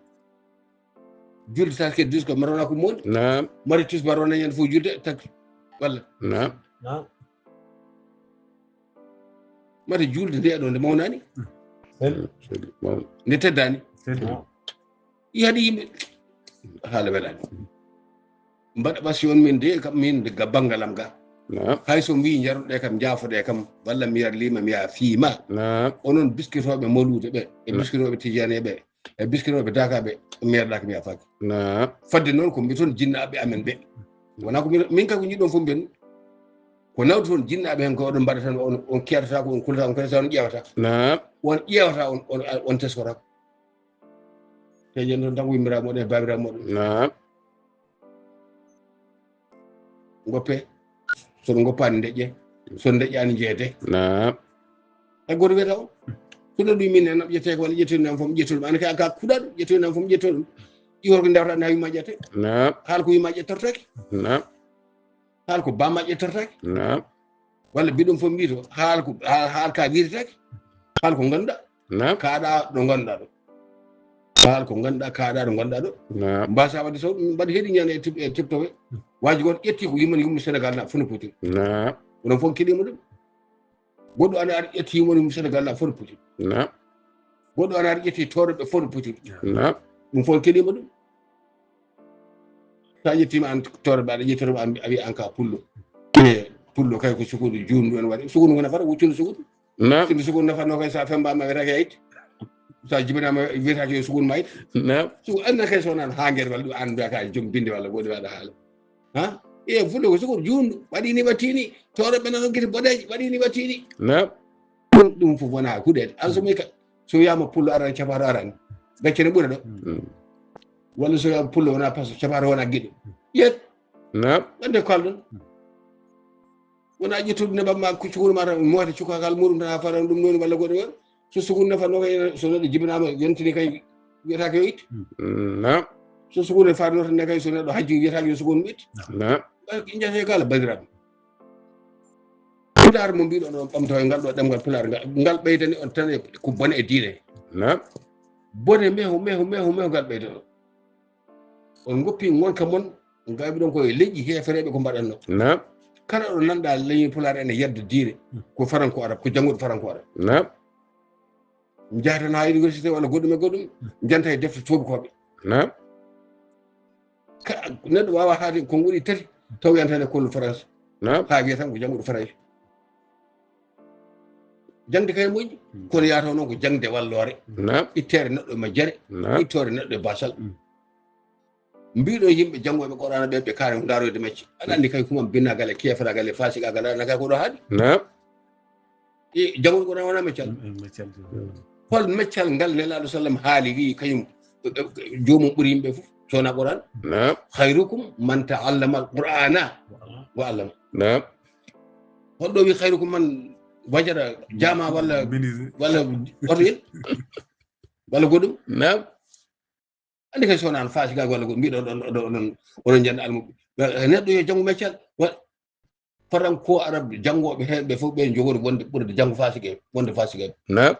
Julde taske dus ko mata wona ko mawni. Mata tus mata wona ñande fof julde tak walla. Mata julde nde ɗo nde mawnani. Nde teddani. Haɗi yimɓe haala welani. Mbaɗa ɓasi on min de kam min ga banngalam ga. Hay so mbi jaruɗe kam jaafoɗe kam walla mi yarlima mi yaa fiima. Onon biskitoɓe molude ɓe e biskitoɓe tijaneɓe e biskitoɓe dakaɓe meerɗaka mi yafaki. Fadde noon ko mbi toon jinnaɓe amen ɓe wona ko min kay ko jiɗɗon fof mbiyen. Ko nawde toon jinnaɓe hen ko oɗon mbaɗa tan on keetata ko on kulata on kadi taw on ƴeewata. On ƴeewata on on teskotako. Te jen toon tan ko yimmiraɓe moɗon e babiraɓe moɗon. Goppe soɗo goppani deƴƴe soɗo deƴƴani jeede. Hay goto wiyata on soɗo ɗum min nena ƴette ko walla ƴettoɗum am fof ƴettoɗum an kay aka kuɗaɗo ƴettoɗum am fof ƴettoɗum. Iwor ko ndewta ne ha wima ƴette. Haala ko wima ƴettortaki. Haal ko bamma ƴettortaki. Walla mbiɗon fof mbiito haal ko haal ka wirtaki. Haal ko ganduɗa kaɗa ɗo ganduɗa ɗo. Haal ko ganduɗa kaɗa ɗo ganduɗa ɗo. Mbasa wadde so mbaɗa heɗi ñande e teptowe. Waji goto ƴetti ko yimman yumma sénégal na fof no potiri. Onon fof keɗima ɗum. Goɗɗo ana ari ƴetti yumma yumma sénégal na fof no potiri. Goɗɗo ana ari ƴetti toroɓe fof no potiri. Ɗum fof keɗima ɗum. Sa ƴettima an toroɓe aɗa ƴettoroɓe a wi an ka pullo. E pullo kay ko sukudu jundu en waɗi sukudu ko nafata wuccude sukudu. Sinde sukudu nafatno kay sa fembama wiyata ke ayt. Sa jibinama wiyata ke yo sukudu ma ayt. Sukudu anna kay so wonano ha guer walla ɗum an mbiyata joom binde walla woɗi waɗa haala. Ha e fullo ko sukudu jundu waɗi ni wattini toroɓe nano guite boɗeji waɗi ni wattini. Ɗum ɗum fof wona huɗede an so mi ka so wiyama pullo arani capato arani. Gaccene ɓuura ɗo. Walla so wiyaama pullo wona paso, capato wona giɗo. Ƴeet. Naam. Ande ko kalɗon. Wona ƴettude nebam ma, ko cukalel ma tan, moyta cukaagal muɗum tan, haa fara ɗum noon walla goɗɗum en. So sukun nafa no kay, so neɗɗo jibinaama, yontini kay, wiyata ko yo ittu. Mm, naam. So sukun faatno tan ne kay, so neɗɗo hajji, wiyata ko yo sukun ittu. Naam. Ɓay ko njahee kala, bandiraɓe. Pulaar mo mbiɗon on ɓamto e ngal ɗo ɗemngal Pulaar ngal, ngal ɓeydani on tan e ko bone e diine. Naam. Bone meho, meho, meho, meho ngal ɓeydani on. On ngoppi ngonka mon, ngawiɗon ko e leƴƴi heefereeɓe ko mbaɗanno. Naam. Kala ɗo nanɗa leñol Pulaar ene yedda diine, ko faranko arab, ko jannguɗo faranko arab. Naam. Njahata ha université walla goɗɗum e goɗɗum, njanta e defte tuubakooɓe. Naam. Ka, neɗɗo waawa haade ko ngoni tati, taw yantane kolo France. Naam. Haa wiya tan ko jannguɗo France. Jaŋde kay moƴƴi, kono yaata noon ko jaŋde walloore. Naam. Itteere neɗɗo e majjere, naam, ittoore neɗɗo e basal. Mm. Mbiɗo yimɓe janngooɓe Qur'aana ɓe, ɓe kaare ko ndaaroyde macce. Aɗa anndi kay ko man binnaagal e keeferaagal e faasikaagal, aɗa anndi kay ko ɗo haaɗi. Naam. E janngude Qur'aana wonaa meccal. Mm, mm, meccal. Hol meccal ngal Nelaaɗo sallam haali, wiyi kañum, eh, eh, joomum ɓuri yimɓe fof, so wonaa Qur'aan? Naam. "Khayrukum man ta'allama al-Qur'aana wa 'allama." Naam. Holɗo wiyi, "Khayrukum man wajada jaama walla, walla oto en?" Walla goɗɗum? Naam. Anndi kay so wonaa faasiqaagu walla ko mbiɗon ɗon, oɗon, oɗon, oɗon njannda almuɓe. Neɗɗo yo janngu meccal. Wa-, faranko arab janngooɓe heen ɓe fof ɓe njogori wonde ɓurde janngo faasiqe, wonde faasiqe. Naam.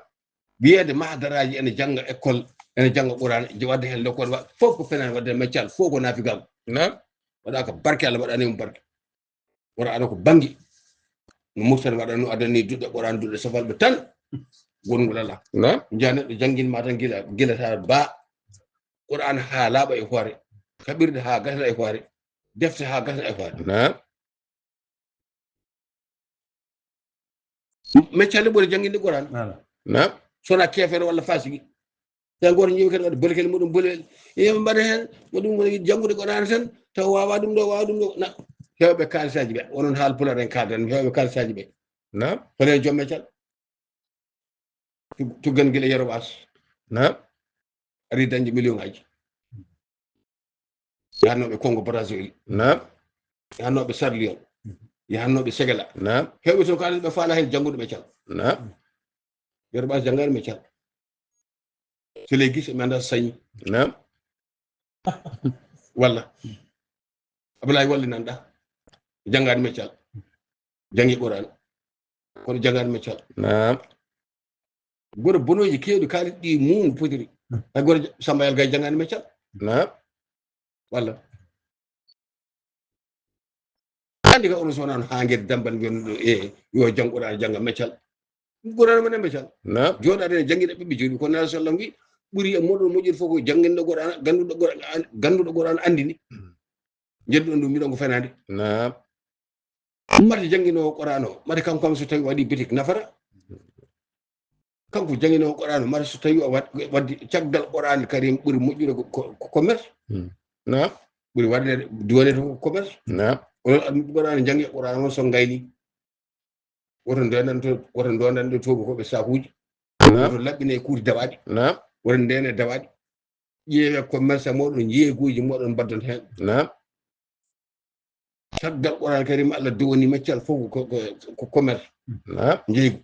Wiyeede mahadaraaji ene jannga école, ene jannga Qur'aan, je-, waɗde heen l'école, wa-, fof ko fenaande, waɗde meccal, fof ko naafigaagu. Naam. Waɗaaka barke, Allah waɗani mo barke. Qur'aana ko banngi. No Murtani waɗa no adani duɗe Qur'aan, duɗe safalɓe tan. Wongol alaa. Naam. Njiya neɗɗo janngin ma tan gila, gila taa ba. Qur'aan haa laaɓa e hoore. Kaɓirɗe haa gasna e hoore. Defte haa gasna e hoore. Naam. Meccal ɓuri jannginde Qur'aan. Voilà. Naam. So wonaa keefeero walla faasiki. Tawi gooto ñiiwi kadi waɗa bolkel muɗum, bolel. Iyo, mbaɗa heen, ko ɗum woni janngude Qur'aana tan, taw waawa ɗum ɗo, waawa ɗum ɗo. Na, heewɓe kaalisaaji ɓe, onon Haalpulaar en kaaldan, heewɓe kaalisaaji ɓe. Naam. Hono e joom meccal. Tu-, tuggan gila Yero Baas. Naam. Ari dañde million aji. Yahanooɓe Congo Brazzaville. Naam. Yahanooɓe Sierra Leone. Yahanooɓe Sénégal. Naam. Heewɓe toon kaalis ɓe faala heen janngude meccal. Naam. Yero Baas janngaani meccal. Sele Gise mi anndaa so sañi. Naam. Walla. Ablaye Wally nanɗa. Janngaani meccal. Janngi Qur'aan. Kono janngaani meccal. Naam. Goro bonooji keewɗi kaalis ɗi mum potiri. Hay goro Samba Yalga janngaani meccal. Naam. Walla. Anndi ka onon so wonaa haa ngedde dambal mbiyon ɗo, e, yo janngu Qur'aan jannga meccal. Qur'aan mon e meccal. Naam. Jooɗaade ne janngina ɓiɓɓe julɓe. Ko Nelaaɗo sallam wi, ɓuri e moɗon moƴƴude fof ko jannginɗo Qur'aan, gannduɗo Qur'aan, gannduɗo Qur'aan anndini. Njedduɗon ɗum, mbiɗon ko fenaande. Naam. Mate jannginoowo Qur'aan o, mate kanko kam so tawi waɗi bitik nafata. Kanko jannginoowo Qur'aan o, mate so tawi o wad-, waddi caggal Qur'aan Karim ɓuri moƴƴude ko, ko, ko commerce. Hmm. Naam. Ɓuri waɗde duwane to ko commerce. Naam. Onon adduɓe Qur'aan janngi Qur'aan o so ngayni. Woto ndonan to, woto ndonan ɗo tuubakooɓe sakuuji. Naam. Woto laɓɓine kuuɗi dawaaɗi. Naam. Woto ndene dawaaɗi. Ƴeewe commerce mooɗon, jeeguuji mooɗon mbaddon heen. Naam. Caggal Qur'aan Karim, Allah downi meccal fof ko, ko, ko commerce. Naam. Jeeygu.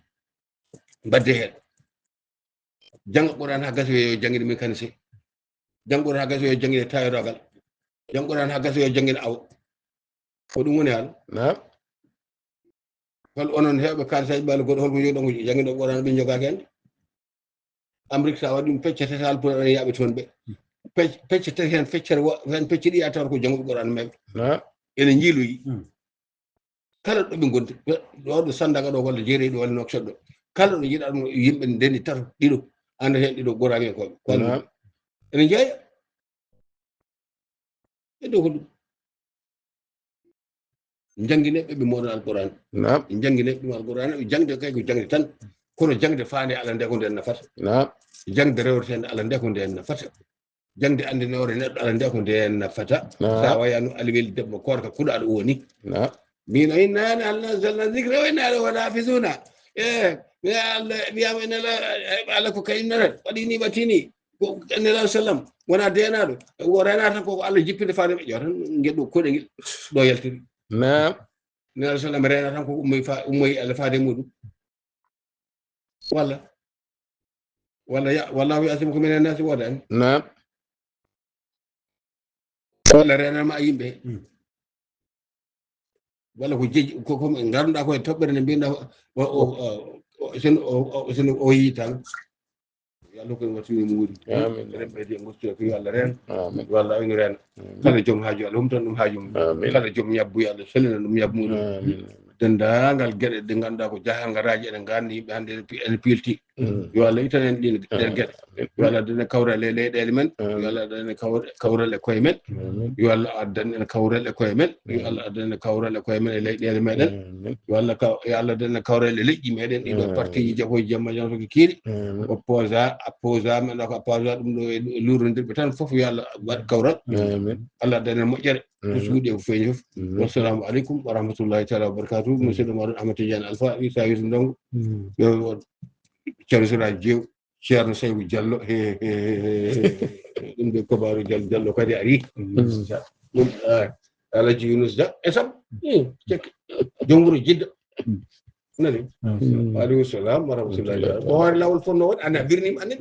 Mbadde heen. Jannga Qur'aan haa gasa yo janngine mécanicien. Jannga Qur'aan haa gasa yo janngine tawirogal. Jannga Qur'aan haa gasa yo janngine awo. Ko ɗum woni haala. Naam. Hol onon heewɓe kaalisaaji ɓe Allah goɗɗo, hol ko jogɗon ko jannginɗo Qur'aan ɓe njogaaki hannde? Amérique, so a waɗi ɗum pecce tati, Haalpulaar ene yaaɓe toon ɓe. Pec-, pecce tati heen, feccere wo-, heen pecce ɗiɗi a tawata ko jannguɓe Qur'aan mawɓe. Naam. Ene njiiloyi. Hmm. Kala ɗo ɓe ngondi, ɗo ɗo Sandaga ɗo walla Jeerey ɗo walla Nouakchott ɗo. Kala ɗo njiɗa ɗum yimɓe ndeni tato, ɗiɗo, annda heen ɗiɗo Qur'aan en ko. Ko naam. Ene jeeya. E dow ko ɗum. Njannginee ɓe, ɓe mooɗon Alqur'aan. Naam. Njannginee ɓe Alqur'aan, ɓe jaŋde kay ko jaŋde tan. Kono jaŋde faande Allah nde ko ndeen nafata. Naam. Jaŋde rewretee nde Allah nde ko ndeen nafata. Jaŋde anndinoore neɗɗo Allah nde ko ndeen nafata. Naam. Sa wayano Aliwel Debbo Koorka kuɗaaɗo woni. Naam. Min o inna nahnu nazzalna zikra wa inna lahu lahafizuna. E, mi Allah, mi ama inna la, Allah ko kañum nata. Waɗi ni, waɗi ni. Ko nelaaɗo sallam wona deenaaɗo, o reenaaka tan koko Allah jippinde faade ɓe ƴeewa tan ngeɗu koɗe ngel ɗo yaltiri. Naam. Nelaaɗo sallam reena tan koko ummoy fa ummoy Allah faade muɗum. Walla walla ya wallahu yasimuka minan nasi woodani. Naam. Walla reenanma a yimɓe. Walla ko jeji koko ngarduɗa ko e toɓɓere nde mbinda o o o seno o seno o yi tan. Yo Allah ko watini muuri. Amin. Remɓe de gostu ko yo Allah reen. Amin. Yo Allah aynu reen. Kala joom haaju Allah humtan ɗum haaju mum. Amin. Kala joom ñabbu yo Allah selina ɗum ñabbu muɗum. Amin. Dendagal geɗe ɗe ngannduɗa ko jahangaraaji eɗen nganndi yimɓe hannde ene pilti. Yo Allah itan en ɗin ɗen geɗe. Yo Allah addan en kawral e leyɗeele men. Yo Allah addan en kawral e koye men. Yo Allah addan en kawral e koye men. Yo Allah addan en kawral e koye men e leyɗeele meɗen. Yo Allah ka yo Allah addan en kawral e leƴƴi meɗen ɗiɗo partiji jafoji jamma jam soki kiiɗi. Opposa apposa men ɗo ko apposa ɗum ɗo e lurondirɓe tan fof yo Allah waɗ kawral. Allah addan en moƴƴere. Ko suuɗi e ko feeñi fof. Wassalamu aleykum wa rahmatullahi taala wa barakatuh. Monsieur le Maroon Ahmed Tidiane Alpha Issa Yusuf Ndongo. Ceerno Sira Jeew, Ceerno Saybu Diallo, he he he he ɗum de Kobaaru Diallo Diallo kadi ari. Ɗum Alaji Yunus Dia e sam. Cekki joom wuro Jidda. Nani? Aleykum salam wa rahmatullahi taala. Ko hoore lawol fonno waɗi ana birnima anen.